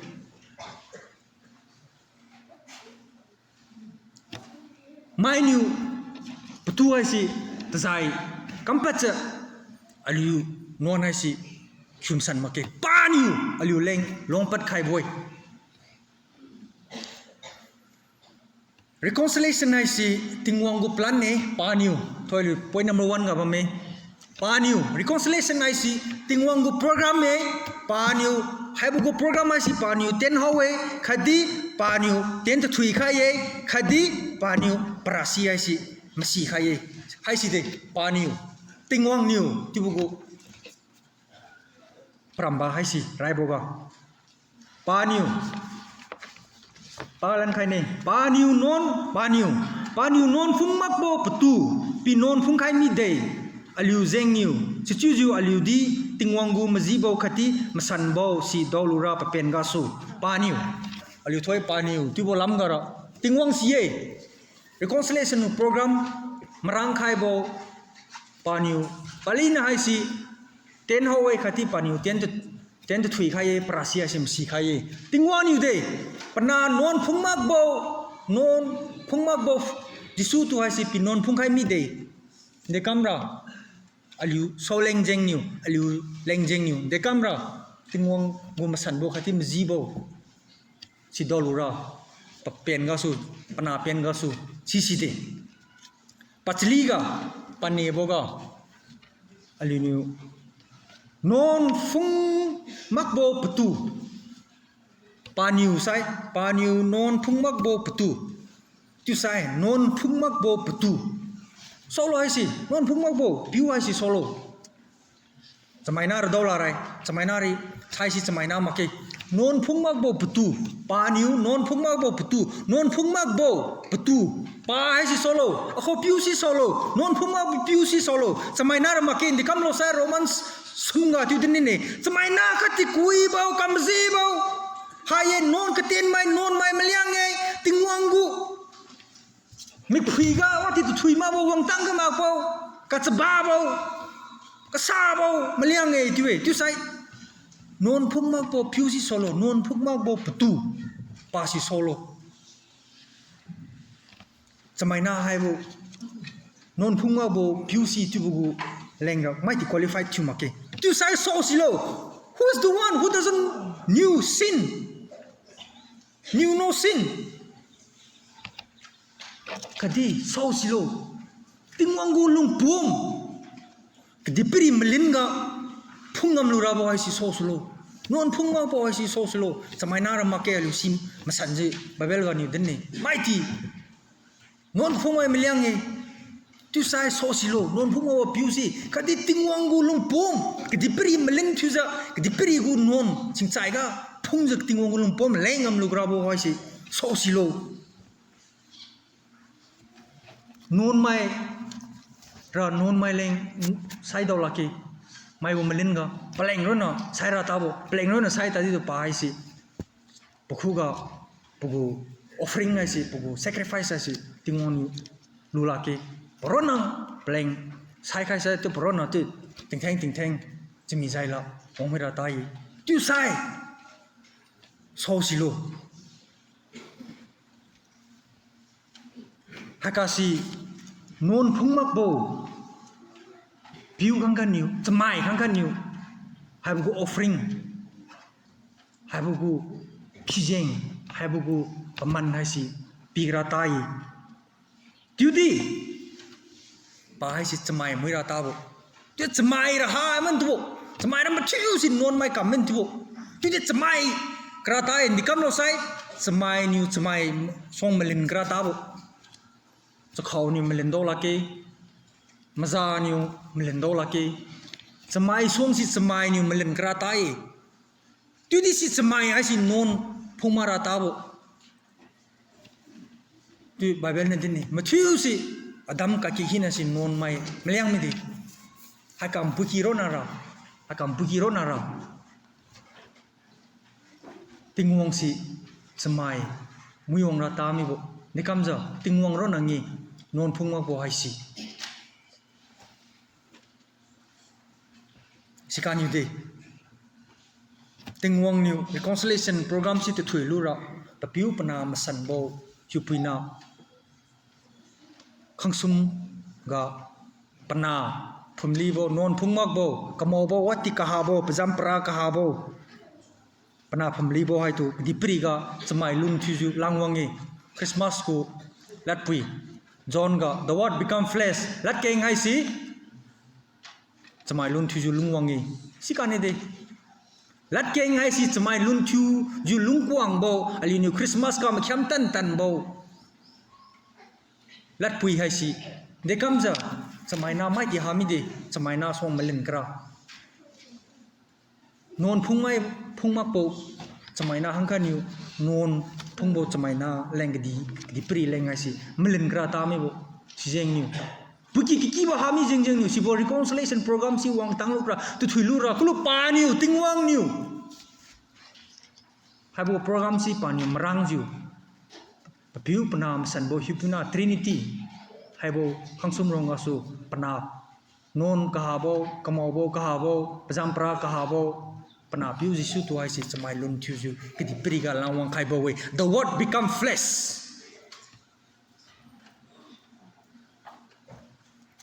Mainiu patu haise tazai kampadjiu aliu nuan haise thiumasan makge. Paniu aliuleng lungpad khaibo-e. Reconciliation haise Tingwang gu plan-e, paniu. Thoiliu point number one ga bamme. Paniu, reconciliation haise Tingwang gu program-e, paniu, haibo gu program haise paniu ten hao-e, khatdi paniu ten tathui khai-e, khatdi paniu parasi haise masi khai-e. Haisi de, paniu, Tingwang niu chiubo gu paramba haise raiboga. Paniu, palan khaine, paniu nuan, paniu, paniu nuan phung makbo patu, pi nuan phungkhai mide, aliu jengniu, sichiujiu aliudi Tingwang gu majibo khatdi masanbo si daolura papen gasu. Paniu, aliu thoi paniu chiubo lamga ra, Tingwang si-e. Reconciliation program marang khaibo paniu, palina haise ten hao-e khatdi paniu ten ta, ten tathui khai-e, parasi haise masi khai-e. Tingwang niu de, panah nuan phung makbo, nuan phung makbo Jesu tu haise pi nuan phungkhai mide. Dekamra, aliu saoleng jengniu, aliu leng jengniu dekamra, Tingwang gu masanbo khatdi majibo si daolura, papen gasu, panah pen gasu, sisi de. Pachaliga, paneboga, aliuniu nuan phung makbo patu. Paniu sai, paniu nuan phung makbo patu. Chiusai nuan phung makbo patu. Saolo haise nuan phung makbo piu haise saolo. Chamaina ra daola rai, chamaina ri, saise chamaina makge. Nuan phung makbo patu, paniu nuan phung makbo patu, nuan phung makbo patu. Pa haise saolo, akhu piu si saolo, nuan phung makbo piu si saolo. Chamaina ra makge, dekamlo sai Romans sumga chiu din nine. Chamaina khatdi kuibo, kamjibo. Haiye nuan katenmai, nuan mai maliang-e, Tingwang gu mikphuiga wadi tathui makbo, wangtang ga makbo, kachababo, kasabo maliang-e chiu-e. Chiusai nuan phung makbo piu si saolo, nuan phung makbo patu, pa si saolo. Chamaina haibo, nuan phung makbo piu si chiubo gu lengra maidi qualified thiu makge. Chiusai sao silo. Who is the one who doesn't knew sin? Knew no sin. Khatdi sao silo. Tingwang gu lungpom kadihpiri malin ga phung ngam lurabo haise sao silo. Nuan phung makbo haise sao silo. Chamaina ra makge aliu si masanjiu Bible ganiu din-e. Maidi nuan phungmai maliang-e. Chiusai sao silo, nuan phung makbo piu si. Khatdi Tingwang gu lungpom kadihpiri malin thiujiu, kadihpiri gu nuan singchaiga phungjiu Tingwang gu lungpom leng ngam lurabo haise sao silo. Nuanmai ra nuanmai leng saidao lakge. Maibo malin ga paleng ronna saira tabo, paleng ronna sai tadi tu pa haise, pakhuga, pagu offering haise, pagu sacrifice haise Tingwang niu lu lakge. Paronna paleng saikhai sai tu paronna tu tingtheng tingtheng chami jaila wangmira ta-e. Chiusai sao silo. Haikasi nuan phung makbo piu khangkhatniu, chamai khangkhatniu, haibo gu offering, haibo gu phijeng, haibo gu paman haise pikra ta-e. Chiudi pa haise chamai muira tabo. Chiu chamai ra ha man tubo. Chamai ra mathiu si nuanmai kam man tubo. Chiudi chamai kara ta-e, dekamlo sai, chamai niu chamai suang malin kara tabo. Chakhao niu malin dao lakge. Maza niu malin dao lakge. Chamai suang si chamai niu malin kara ta-e. Chiudi si chamai haise nuan phung makra tabo. Chiu Bible niu din-e. Mathiu si Adam kaki hina si nuanmai maliang mide. Haikam puiki ronna ra. Haikam puiki ronna ra. Tingwang si chamai muiwang ra ta mibo. Dekamjiu Tingwang ronna nge nuan phung makbo haise. Sikaniu de. Tingwang niu reconciliation program si tathui lura, papiu pana masanbo, hiupuina khangsum ga pana phumlibo, nuan phung makbo, kamaobo, wati kahabo, pazam para kahabo, pana phumlibo haitu kadihpiriga chamai lun thiujiu langwang-e. Christmas gu ladpui, John ga, the Word become flesh, ladkeng haise chamai lun thiujiu lungwang-e. Sikanide. Ladkeng haise chamai lun thiujiu lungkuangbo, aliuniu Christmas ga makhiam tan-tanbo ladpui haise, dekamjiu, chamaina mai di ha mide, chamaina suang malin kara. Nuan phungmai, phung makbo chamaina hangganiu, nuan phungbo chamaina leng kadih, kadihpiri leng haise malin kara tamibo, sijengniu. Puiki kakibo ha mi jengjengniu, sibo reconciliation program si wangtang lura, tuthui lura, kalu paniu, Tingwang niu haibo program si paniu marangjiu, Papiu, Pana, Masanbo Hiupuina, Trinity haibo khangsum rong gasu, pana, nuan kahabo, kamaobo kahabo, pazam para kahabo, Panahpiu Jesu tu haise chamai lun thiujiu kadihpiriga langwang khaibo-e. The Word become flesh.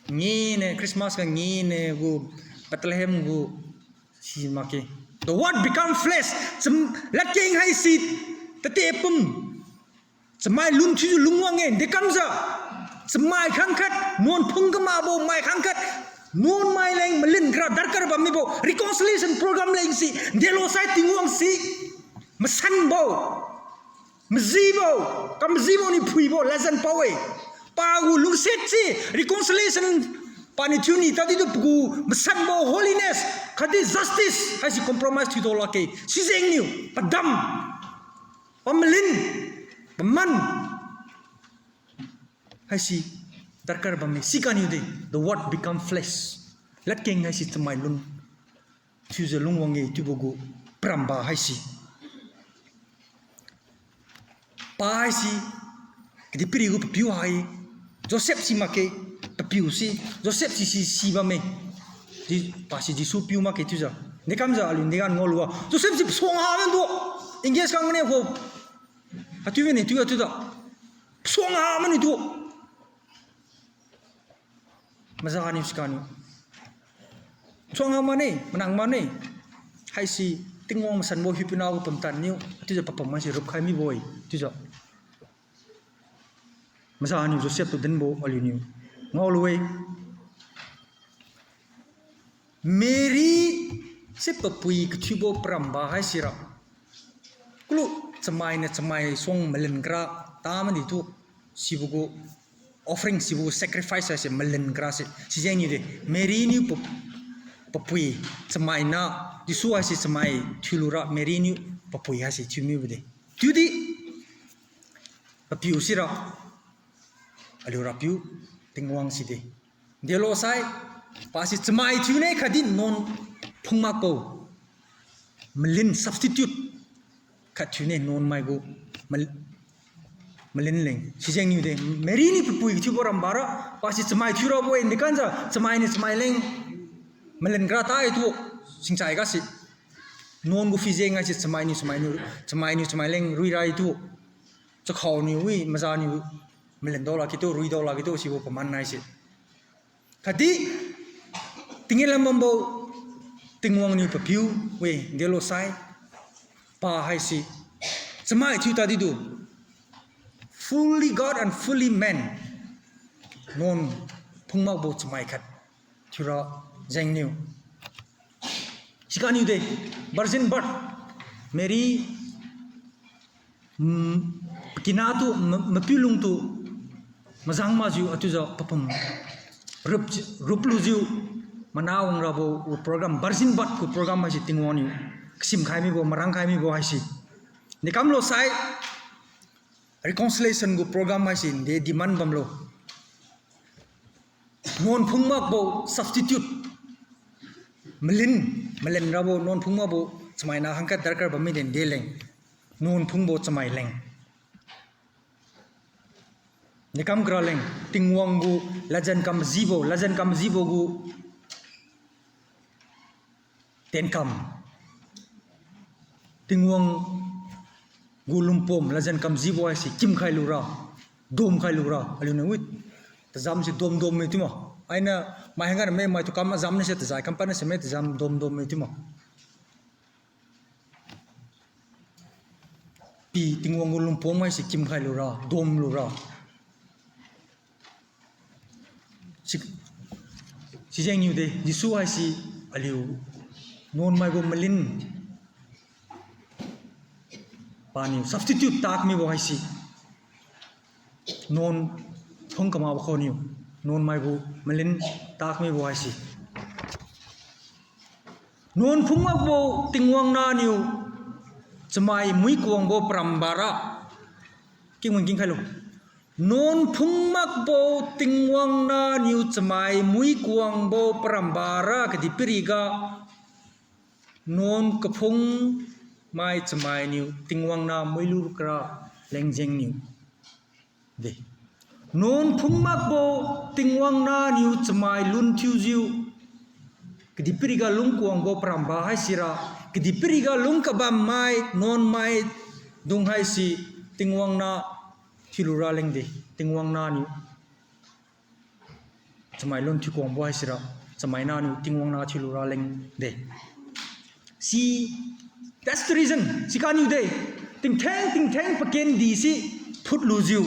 Ngene, Christmas ga ngene gu, Bethlehem gu, si makge. The Word become flesh. Cham-, ladkeng haise, tate pum chamai lun thiujiu lungwang-e, dekamjiu, chamai khangkhat, nuan phung kamakbo mai khangkhat, nuan mai leng malin kara darkar bammibo, reconciliation program leng si, delosai Tingwang si, masanbo, majibo, kamajibo niu phuibo ladjan pao-e. Pagu lungsiat se, reconciliation, paniu thiuni tadi tu pagu masanbo holiness, khatdi justice haise compromise thiudo lakge. Sijengniu padam, pamalin, paman haise darkar bamme. Siganiu de, the Word become flesh. Ladkeng haise chamai lun thiujiu lungwang-e chiubo gu paramba haise. Pa haise kadihpiri gu papiu hai, Joseph si makge, papiu si, Joseph si, si, si bamme. Di, pasi Jesu piu makge chiujiu. Dekamjiu aliu nigan ngaolu-a, Joseph si pasuang ha maniutu, engage kam mane ho. Haichiu mane chiu, chiujiu, pasuang ha maniutu. Maza niu siganiu, suang ha mane, manang mane. Haise Tingwang masanbo Hiupuina gu pumtan niu chiujiu papum haise rupkhai mibo-e chiujiu, maza niu Joseph tu dinbo aliuniu ngaolu-e. Mary se papui kathiubo paramba haisira, kalu chamainiu chamai suang malin kara tamaditu, sibo gu offering, sibo gu sacrifice haise malin kara se. Sijengniu de, Mary niu pa-, papui, chamaina, Jesu haise chamai thiulura Mary niu papui haise thiumibo de. Chiudi papiu sira, aliu Rapiu Tingwang si de, delosai, pasi chamai thiune khatdi nuan phung makbo, malin substitute khat thiune nuan mai gu mal-, malin leng. Sijengniu de, Mary niu papui kathiubo rambara, pasi chamai thiurabo-e, dekamjiu chamainiu chamai leng malin kara taitu, singchai gase. Nuan gu phijeng haise chamainiu, chamainiu, chamainiu chamai leng ruiraitu. Chakhao niu wi, maza niu malin daolakge tu, rui daolakge tu, sibo paman haise. Khatdi, tinggen lam bambo, Tingwang niu papiu, we, delosai, pa haise, chamai thiu tadi du, fully God and fully man, nuan phung makbo chamai khat thiura jengniu. Siganiu de, virgin birth, Mary, mm, pakina tu, ma-, mapiu lung tu mazang makjiu, achiujiu papum rup, ruplujiu, mana wangrabo program, virgin birth gu program haise Tingwang niu kasimkhai mibo, marangkhai mibo haise. Dekamlosai, reconciliation gu program haise de demand bamlo. Nuan phung makbo substitute. Malin, malin rabo nuan phung makbo chamaina hangkhat darkar bam mide de leng. Nuan phungbo chamai leng. Dekam kra leng, Tingwang gu ladjan kamjibo, ladjan kamjibo gu tenkam. Tingwang gu lungpom ladjan kamjibo haise kimkhai lura, domkhai lura, aliuniu wi Tazam si dom-dom mi thiuma. Ainiu mai hangga na me, maitu kam azam na se tazai kam pan na se me tazam dom-dom mi thiuma. Pi Tingwang gu lungpom haise kimkhai lura, dom lura. Si, sijengniu de, Jesu haise aliu nuanmai gu malin paniu substitute tak mibo haise. Nuan phung kamabo khoniu, nuanmai gu malin tak mibo haise. Nuan phung makbo Tingwang naniu chamai mui kuangbo parambara. Kingwang kingkhai lu. Nuan phung makbo Tingwang naniu chamai mui kuangbo parambara kadihpiriga nuan kaphung mai chamai niu Tingwang na muilu kara lengjengniu de. Nuan phung makbo Tingwang naniu chamai lun thiujiu, kadihpiriga lung kuangbo paramba haisira, kadihpiriga lung kabammai, nuanmai dung haise, Tingwang na thiulu raleng de, Tingwang naniu chamai lun thiu kuangbo haisira, chamai naniu Tingwang na thiulu raleng de. Si, that's the reason. Sikaniu de, tingtheng tingtheng pakendi si phutlujiu,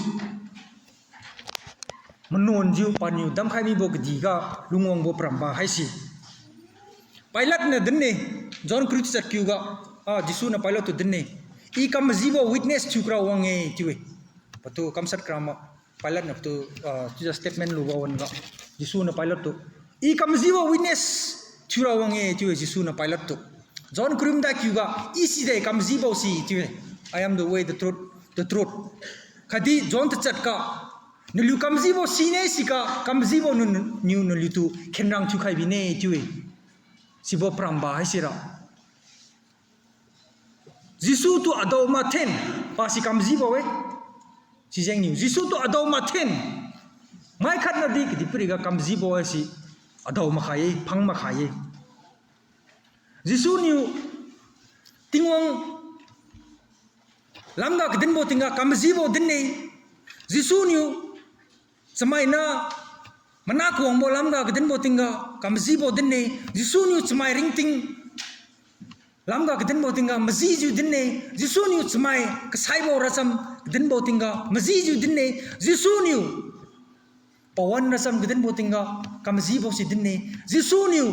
manuanjiu paniu damkhai mibo kadihga lungwangbo paramba haise. Pilate niu dinne, John kariu tachat kiuga, ah, Jesu niu Pilate tu dinne. I kamajibo witness thiukra wang-e chiu-e. Patu kamshat kra ma, Pilate niu patu, ah, chiujiu statement lubo wan-ga, Jesu niu Pilate tu, I kamajibo witness thiura wang-e chiu-e Jesu niu Pilate tu. John kariu madai kiuga, I side kamajibo si chiu-e. I am the way, the truth, the truth. Khatdi John tachat ga, naliu kamajibo sine siga kamajibo niu, niu naliutu khenrang thiukhai bine chiu-e. Sibo paramba haisira, Jesu tu adao mathen, pasi kamajibo-e. Sijengniu Jesu tu adao mathen, mai khatnadi kadihpiriga kamajibo-e si, adao makhai-e, phang makhai-e. Jesu niu Tingwang lamga kadinbo tingga kamajibo din-e. Jesu niu chamaina mana kuangbo lamga kadinbo tingga kamajibo din-e. Jesu niu chamai ringting lamga kadinbo tingga majijiu din-e. Jesu niu chamai kasaibo racham kadinbo tingga majijiu din-e. Jesu niu pawan racham kadinbo tingga kamajibo si din-e. Jesu niu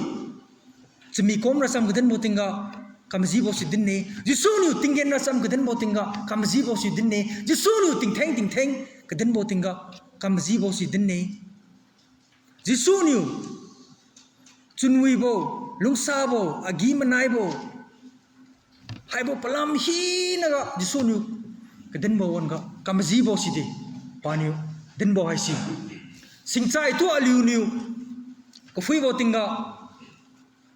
chamikom racham kadinbo tingga kamajibo si din-e. Jesu niu tinggen racham kadinbo tingga kamajibo si din-e. Jesu niu tingtheng tingtheng kadinbo tingga kamajibo si din-e. Jesu niu chunwibo, lungsabo, agi-manaibo, haibo palam hinaga Jesu niu kadinbo wan-ga kamajibo side, paniu dinbo haise. Singchai tu aliuniu kaphuibo tingga,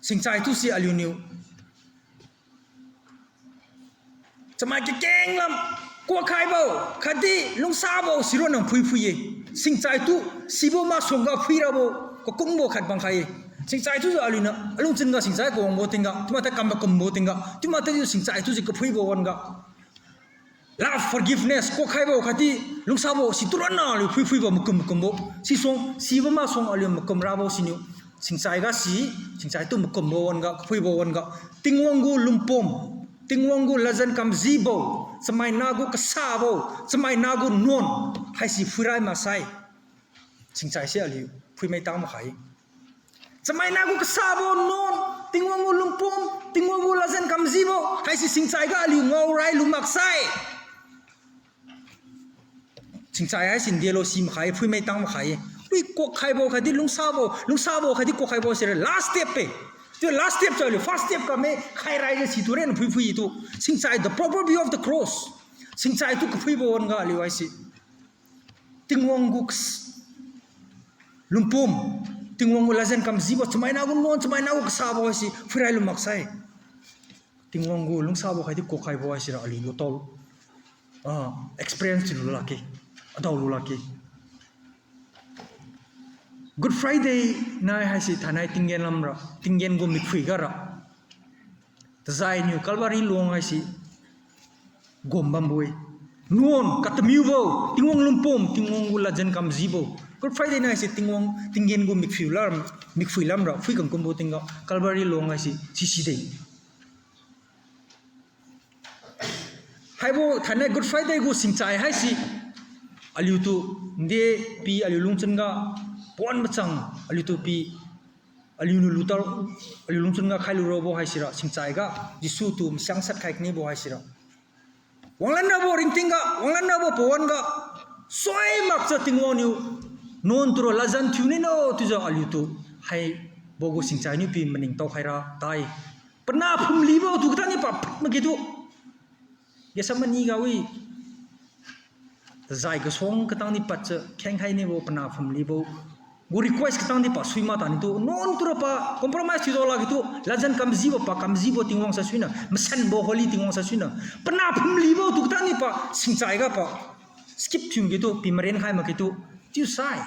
singchai tu si aliuniu chamai kakeng lam kuakhaibo khatdi lungsabo sironna phuiphui-e. Singchai tu sibo masuangga phuirabo kakungbo khat bamkhai-e. Singchai tu aliuniu alungchun ga singchai kawangbo tingga, chiumatad kam makumbo tingga, chiumatad tu singchai tu si kaphuibo wan-ga love, forgiveness kuakhaibo khatdi lungsabo situ ronna aliu phuiphuibo makum makumbo. Sisuang, sibo masuang aliu makum rabo siniu, singchai ga si, singchai tu makumbo wan-ga, kaphuibo wan-ga, Tingwang gu lungpom, Tingwang gu ladjan kamajibo, chamaina gu kasabo, chamaina gu nuan haise phuirai maksai, singchai se aliu phuimai tang makhai. Chamaina gu kasabo nuan, Tingwang gu lungpom, Tingwang gu ladjan kamajibo haise singchai ga aliu ngaorai lu maksai, singchai haise ndelo si makhai, phuimai tang makhai-e. Phui kuakhaibo khatdi lungsabo, lungsabo khatdi kuakhaibo sira last step-e. Chiu last step chiu aliu first step kame khairaijiu situ ronna phuiphui tu. Singchai, the proper view of the cross. Singchai tu kaphuibo wan-ga aliu haise Tingwang gu kas-, lungpom, Tingwang gu ladjan kamajibo, chamaina gu nuan, chamaina gu kasabo haise phuirai lu maksai, Tingwang gu lungsabo khatdi kuakhaibo haisira aliu lutao, ah, experience thiulu lakge, adao lu lakge. Good Friday nai haise thainai tinggen lamra, tinggen gu mikphui gara, tazainiu Calvary luang haise gom bambo-e. Nuan katamiubo, Tingwang lungpom, Tingwang gu ladjan kamajibo, Good Friday niu haise Tingwang tinggen gu mikphui lam, mikphui lamra phui kangkumbo tingga Calvary luang haise sisi de. Haibo thainai Good Friday gu singchai haise aliutu nde pi aliu lungchun ga pawan machang aliutu pi aliuniu lutar aliu lungchun ga khailu rabo haisira singchai ga Jesu tu masiang sat khai kanibo haisira wanglan rabo ringting ga, wanglan rabo pawan ga, sui makjiu Tingwang niu nuan tura ladjan thiu nino chiujiu aliutu haibo gu singchai niu pi maningtao khaira tai. Panah phumlibo tu katang niu pa phat makge tu Gethsemane ga wi tajai kasuang katang di padjiu kheng khai nibo panah phumlibo gu request katang di pa sui mak tani tu nuan tura pa compromise thiudo lakge tu ladjan kamjibo pa kamjibo Tingwang saisuina masanbo holy Tingwang saisuina panah phumlibo tu katang di pa singchai ga pa skip thiu makge tu pi maren khai makge tu chiusai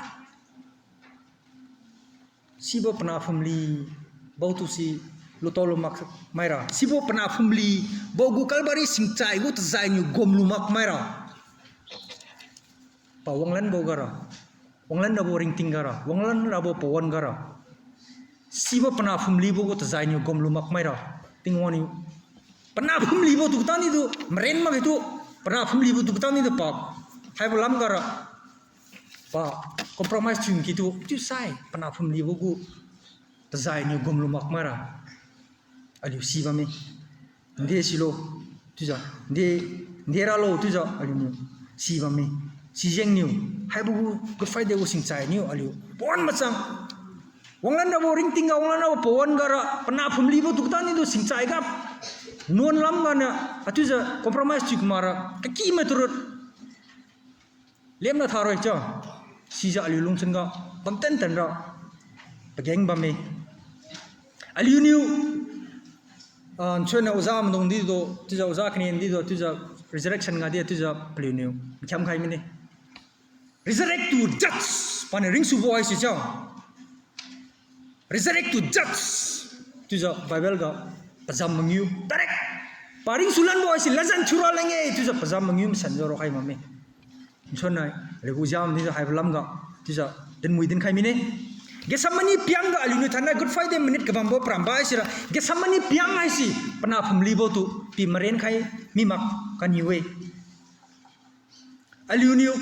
sibo panah phumlibo tu si lutao lumak maira. Sibo panah phumlibo gu Calvary singchai gu tajai niu gomlu mak maira. Pa wanglanbo gara, wanglan rabo ringting gara, wanglan rabo pawan gara. Sibo panah phumlibo gu tajai niu gomlu mak maira. Tingwang niu panah phumlibo tu katang di tu maren makge tu, panah phumlibo tu katang di tu pa haibo lam gara pa compromise thiu makge tu chiusai panah phumlibo gu tajai niu gomlu mak maira. Aliu si bamme. Nde silo chiujiu, nde, nde ralo chiujiu aliuniu si bamme. Sijengniu haibo gu Good Friday gu singchai niu aliu pawan machang wanglan rabo ringting ga, wanglan rabo pawan gara panah phumlibo tu katang di tu singchai ga nuan lam ganiu achiujiu compromise thiu kumakra kaki mai turut lemna tharoi cha. Sijiu aliu lungchun ga bamtan tanra pageng bamme. Aliuniu, ah, nsuina oja maidung di do chiujiu, oja kani di do chiujiu, resurrection ga di chiujiu paliuniu makhiam khai mine. Resurrect to judge, paniu ringsubo haise cha. Resurrect to judge chiujiu Bible ga pazam mangiu direct pa ringsulanbo haise ladjan thiura leng-e chiujiu pazam mangiu masanjiu raokhai bamme. Nsunnai aliu gu jam dijiu haibo lamga chiujiu dinmui dinkhai mine. Gethsemane piang ga aliuniu thainai Good Friday minute kabambo paramba haisira Gethsemane piang haise panah phumlibo tu pi maren khai mi mak kaniu-e. Aliuniu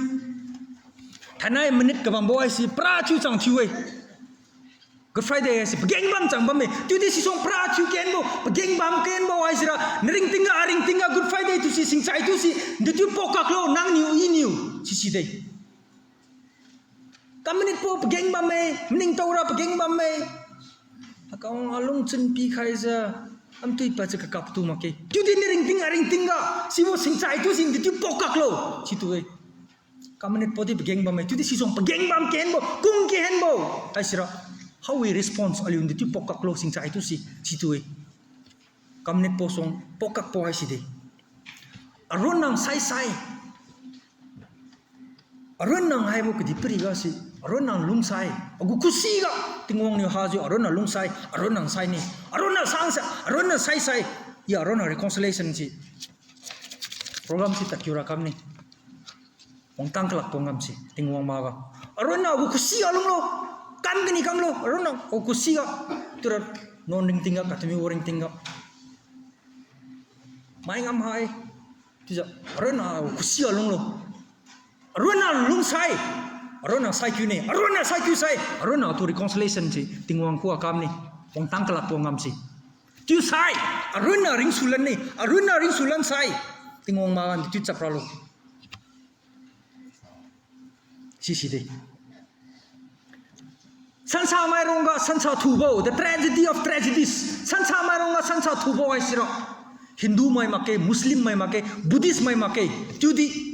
thainai minute kabambo haise para thiu chang thiu-e. Good Friday haise pageng bam chang bamme. Chiudi sisuang para thiu kenbo, pageng bam kenbo haisira naringting ga, aringting ga Good Friday tu si singchai tu si dechiu pokaklo nangniu iniu sisi de. Kam minute po pageng bamme, maningtaora pageng bamme. Akang alungchun pikhaijiu, amtui padjiu kakaptu makge. Chiudi naringting aringting ga sibo singchai tu si dechiu pokaklo situ-e. Kam minute podi pageng bamme, chiudi sisuang pageng bam kenbo, kung kenbo haisira how we response aliu dechiu pokaklo singchai tu si situ-e. Kam minute po suang pokakbo haisi de. Aruan nang saisai. Aruan nang haibo kadihpiri ga si, aruan nang lungsai. Agu khusi ga, Tingwang niu hajiu aruan nang lungsai, aruan nang saine. Aruan nang sangsai, aruan nang saisai. I aruan nang reconciliation si program si tadkiura kamne. Wangtang kalakbo ngamse, Tingwang maga. Aruan nang agu khusi ga lunglo, kam kani kamlo, aruan nang agu khusi ga. Tura nuan ringting ga, katamibo ringting ga mai ngam hai. Chiujiu aruan nang agu khusi ga lunglo. Aruan nang lungsai, aruan nang saikiu ne, aruan nang saikiu sai, aruan nang tu reconciliation si Tingwang khuga kamne. Wangtang kalakbo ngamse. Chiusai, aruan nang ringsulan ne, aruan nang ringsulan sai, Tingwang maga dechiu chap ralo. Sisi de. Sansa mairong ga sansa thubo, the tragedy of tragedies. Sansa mairong ga sansa thubo haisira Hindu mai makge, Muslim mai makge, Buddhist mai makge. Chiudi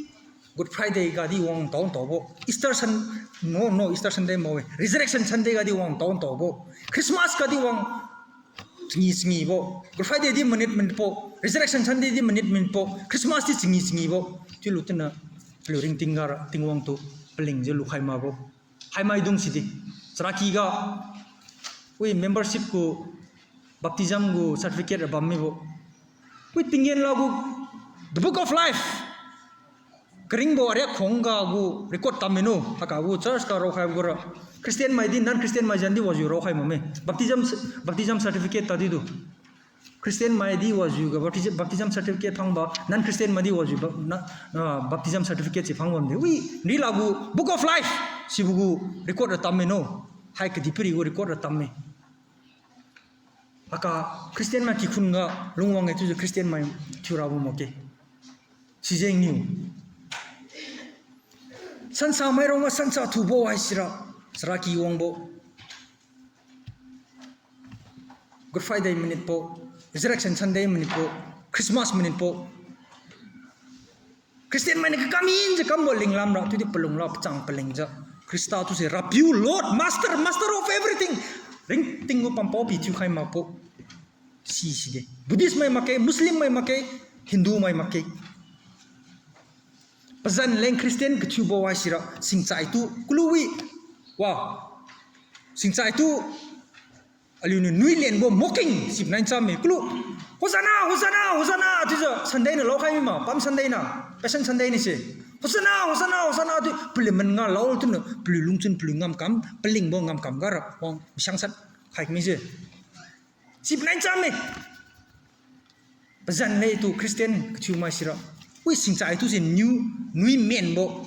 Good Friday ga di wang tao taobo, Easter Sun-, no, no, Easter Sunday mawe, Resurrection Sunday ga di wang tao taobo, Christmas ga di wang changi changibo, Good Friday di minute minute po, Resurrection Sunday di minute minute po, Christmas di changi changibo. Chiulu tina paliu ringting ga ra Tingwang tu palingjiu lukhai makbo. Haimaidung sidi, charaki ga wi membership gu, baptism gu certificate ra bam mibo. Wi tinggen la gu, the Book of Life. Karingbo ariak khong ga gu record tam mino, haiga gu church ga raokhai gu ra. Christian mai di, non-Christian mai jan di wajiu raokhai makme. Baptism, baptism certificate tadi tu. Christian mai di wajiu ga baptism, baptism certificate phangba, non-Christian mai di wajiu ba-, na, ah, baptism certificate si phang bamde. Wi, rila gu Book of Life, sibo gu record ra tam mino. Hai kadihpiri gu record ra tam me. Haiga Christian mai kikhun ga lungwang-e chiujiu Christian mai thiurabo makge. Sijengniu. Sansa mairong ga sansa thubo haisira, charaky wangbo. Good Friday minute bo, Resurrection Sunday minute bo, Christmas minute bo. Christian mainiu kakam hinjiu kambo linglamra, chiudi palung la pachang palingjiu. Khrista tuse Rapiu, Lord, Master, Master of everything. Ringting gu pampao pi thiukhai makbo. Si side. Buddhist mai makge, Muslim mai makge, Hindu mai makge. Pazan leng Christian kathiubo haisira, singchaitu, kalu wi, wa, singchaitu, aliuniu nui lenbo mocking, sipnai chamme, kalu, Hosanna, Hosanna, Hosanna, chiujiu Sunday niu laokhai mi ma, Palm Sunday niu, Passion Sunday niu se. Hosanna, Hosanna, Hosanna, chiu paliu man nga lao tuniu, paliu lungchun, paliu ngamkam, palingbo ngamkam gara, wang masiang sat khai mi se. Sipnai chamme. Pazan letu Christian kathiu mai sira. Wi singchaitu se niu, nui menbo.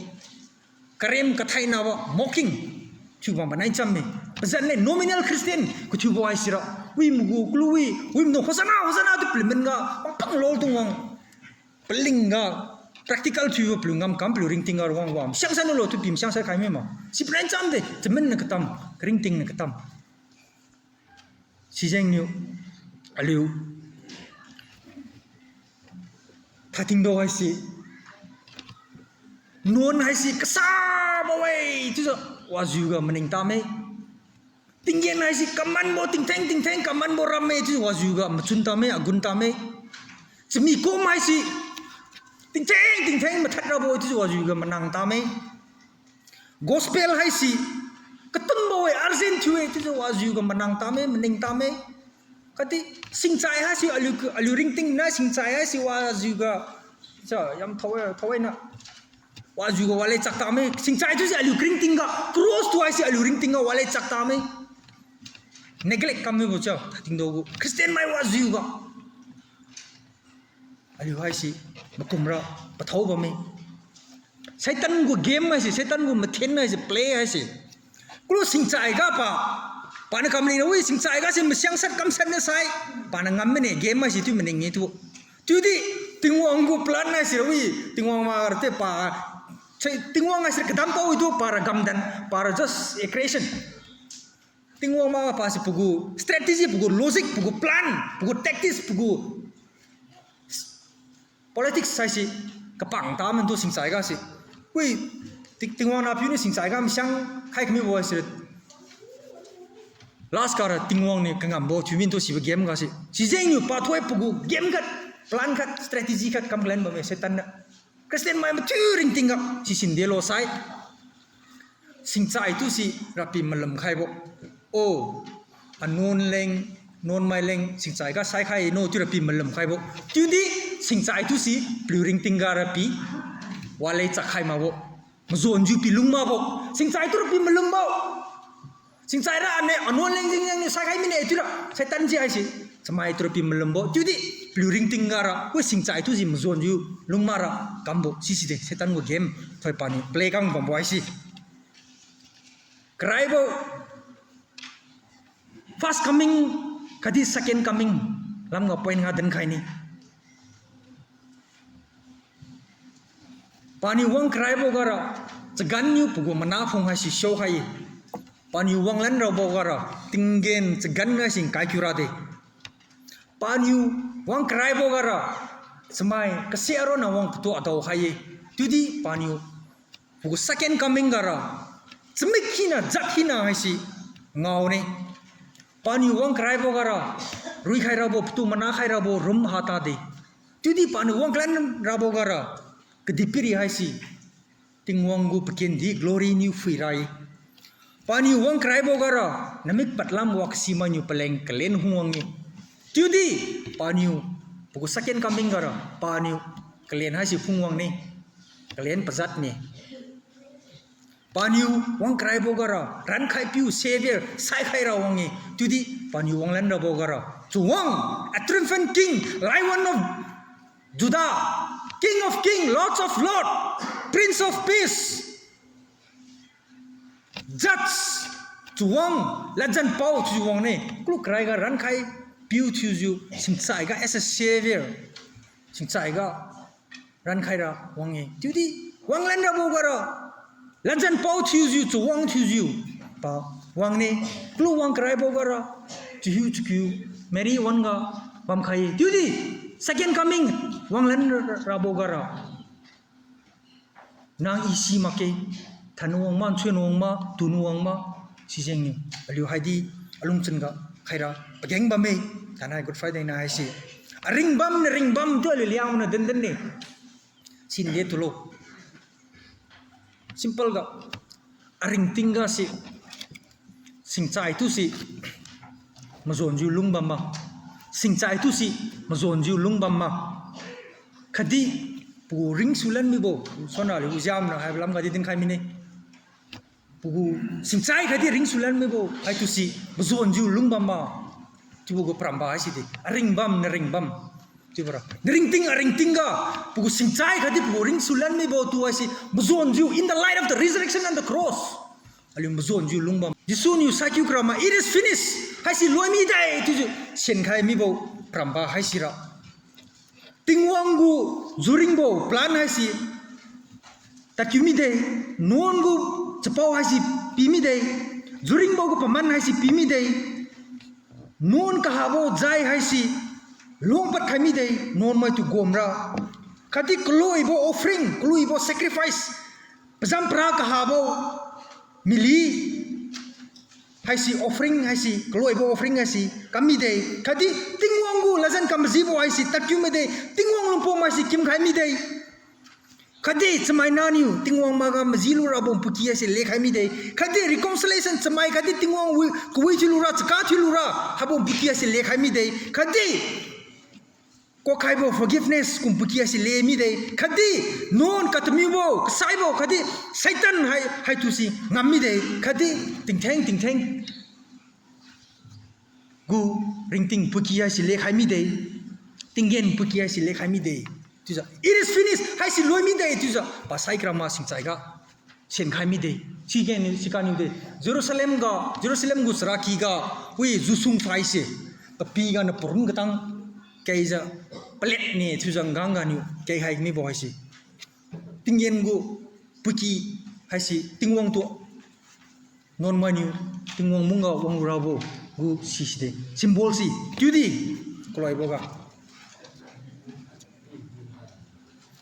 Karem kathainabo, mocking. Thiubam panai chamme. Pazan le nominal Christian kathiubo haisira. Wi magu kalu wi, wi manu Hosanna, Hosanna tu paliu man ga, wangpang lol tung wang. Paling ga, practical thiubo paliu ngamkam, paliu ringting ga wang wang. Masiang sat nulo tu pi masiang sat khai mi ma. Sipnai chamde, chaman niu katam, karingting niu katam. Sijengniu, aliu. Thatingdo haise. Nuan haise kasabo-e, chiujiu wajiu ga maning tame. Tinggen haise kamanbo tingtheng tingtheng kamanbo ramme, chiujiu wajiu ga machun tame, agun tame. Chami kum haise tingtheng tingtheng mathad rabo, chiujiu wajiu ga manang tame. Gospel haise katunbo-e, urgent thiu-e, chiujiu wajiu ga manang tame, maning tame. Khatdi singchai haise aliu, aliu ringting na singchai haise wajiu ga, cha, yam thao-e, thao-e na. Wajiu ga wale chak tame, singchai tu se aliu ringting ga, cross tu haise aliu ringting ga wale chak tame. Neglect kam mibo cha, thatingdo gu Christian mai wajiu ga. Aliu haise, makumra, pathao bamme. Satan gu game haise, Satan gu mathen haise, play haise. Kalu singchai ga pa. Paniu kamling ra wi singchai ga se masiang sat kam sat na sai. Paniu ngam mine game haise chiu maning-e tu. Chiudi, Tingwang gu plan haise ra wi, Tingwang ma rate pa. Sai Tingwang haise kadam pao-e tu para gamdan, para just a creation. Tingwang ma pase pagu strategy, pagu logic, pagu plan, pagu tactics, pagu politics haise kapang ta mantu singchai ga se. Wi, Ting-, Tingwang nahpiu niu singchai ga masiang khai kamibo haise. Last ga ra Tingwang niu kangambo thiu mintu sibo game ga se. Sijengniu pathoi pagu game khat, plan khat, strategy khat kam kalan bamme Satan na. Christian mai mathiu ringting ga sisin delo sai. Singchai tu se Rapiu malum khaibo. O, anuan leng, nuan mai leng singchai ga saikhai no chiu Rapiu malum khaibo. Chiudi singchai tu se paliu ringting ga Rapiu walei chakkhai makbo. Majonjiu pi lung makbo. Singchai tu Rapiu malumbo. Singchai ra ane anuan leng jing jengniu saikhai mine chiura Satan ji haise. Chamai tu Rapiu malumbo. Chiudi paliu ringting ga ra, wi singchai tu se majonjiu lung makra kambo. Siside Satan gu game thoi paniu play kam bambo haise. Karaibo first coming khatdi second coming lamga point nga dinkhai ne. Paniu wang karaibo gara, chagan niu pagu mana phung haise shaokhai-e. Paniu wanglan rabo gara, tinggen chagan haise kaikiu rade. Paniu wang karaibo gara, chamai kase aronna wang patu adao khai-e. Chiudi paniu pagu second coming gara, chamik hina, jat hina haise ngaone. Paniu wang karaibo gara, ruikhai rabo, patu mana khai rabo, rum hatade. Chiudi paniu wang kalan rabo gara, kadihpiri haise Tingwang gu pakendi glory niu phuira-e. Paniu wang karaibo gara, namik padlam wa kasimainiu paleng kalen phungwang-e. Chiudi paniu pagu second coming gara, paniu kalen haise phungwang ne. Kalen pajat ne. Paniu wang karaibo gara, rankhai piu Savior, saikhaira wang-e. Chiudi paniu wanglan rabo gara, chawang, a triumphant King, Lion of Judah, King of King, Lords of Lord, Prince of Peace, Judge, chawang, ladjan pao chiu wang ne. Kalu karaiga rankhai piu thiujiu, singchaiga as a Savior, singchaiga rankhaira wang-e. Chiudi wanglan rabo gara, ladjan pao thiujiu, chawang thiujiu, pa wang ne. Kalu wang karaibo gara, chahiu chakiu, Mary wan-ga bamkhai-e. Chiudi second coming, wanglan rabo gara, nang i si makge, thannu wang ma, nthuinu wang ma, tunu wang ma, sijengniu aliu haidi alungchun ga khaira pageng bamme. Thainai Good Friday na haise aringbam naringbam chiu aliu Liangmai niu dindan ne. Sinde tulo. Simple ga, aringting ga se, singchai tu se majonjiu lungbam ma. Singchai tu se majonjiu lungbam ma. Khatdi pagu ringsulan mibo, sona aliu Uziam niu haibo lam gadi dinkhai mine. Pagu singchai khatdi ringsulan mibo haitu se majonjiu lungbam ma. Chiubo gu paramba haisi de, aringbam naringbam. Chiubora naringting aringting ga, pagu singchai khatdi pagu ringsulan mibo tu haise majonjiu, in the light of the resurrection and the cross, aliu majonjiu lungbam. Jesu niu saikiu karama, "It is finished," haise loimi de chiujiu senkhai mibo paramba haisira, Tingwang gu juringbo plan haise tadkiu mide, nuan gu chapao haise pi mide, juringbo gu paman haise pi mide, nuan kahabo jai haise lungpad khai mide, nuan maitu gomra. Khatdi kaloibo offering, kaloibo sacrifice, pazam para kahabo mily haise offering haise, kaloibo offering haise kam mide. Khatdi Tingwang gu ladjan kamajibo haise tadkiu mide, Tingwang lungpom haise kimkhai mide. Khatdi chamai naniu Tingwang maga maji lurabo puky haise lekhai mide. Khatdi reconciliation chamai khatdi Tingwang wi kawi thiu lura, chaka thiu lura haibo puky haise lekhai mide. Khatdi kuakhaibo forgiveness kum puky haise le mide. Khatdi nuan katamiubo, kasaibo, khatdi Satan hai, haitu si ngam mide. Khatdi tingtheng tingtheng gu ringting puky haise lekhai mide. Tinggen puky haise lekhai mide. Chiujiu, "It is finished," haise loi mide. Chiujiu pasai karama singchaiga senkhai mide. Sigen, sikaniu de, Jerusalem ga, Jerusalem gu charaky ga, wi jusung phaise, papiga na parun katang keijiu, palet ne chiujiu ngangganiu keikhai mibo haise, tinggen gu puky haise Tingwang tu nuan mainiu Tingwang mungga wang lurabo gu siside. Symbol si chiudi kaloiboga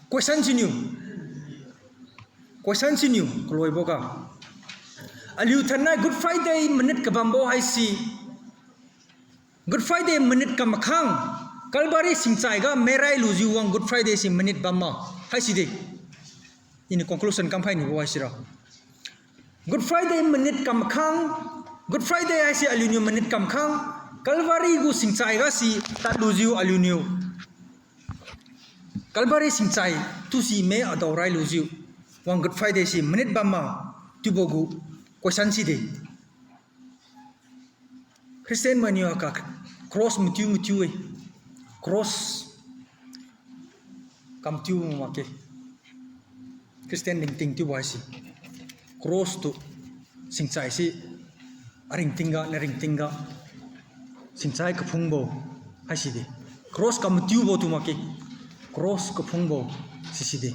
question siniu, question siniu kaloiboga, aliu thainai Good Friday minute kabambo haise, Good Friday minute kam makhang, Calvary singchaiga mairai lujiu wang Good Friday si minute bamma haiside. Iniu conclusion kamkhai nibo haisira, Good Friday minute kam makhang, Good Friday haise aliuniu minute kam makhang, Calvary gu singchaiga si tadlujiu aliuniu Calvary singchai tu si mai adao rai lujiu wang Good Friday si minute bamma, chiubo gu question side. Christian mainiu haka cross matiu matiu-e. Cross kamtiu makge. Christian ringting tiubo haise cross tu singchai si aringtingga naringtingga singchai kaphungbo haiside. Cross kamatiubo tu makge. Cross kaphungbo siside.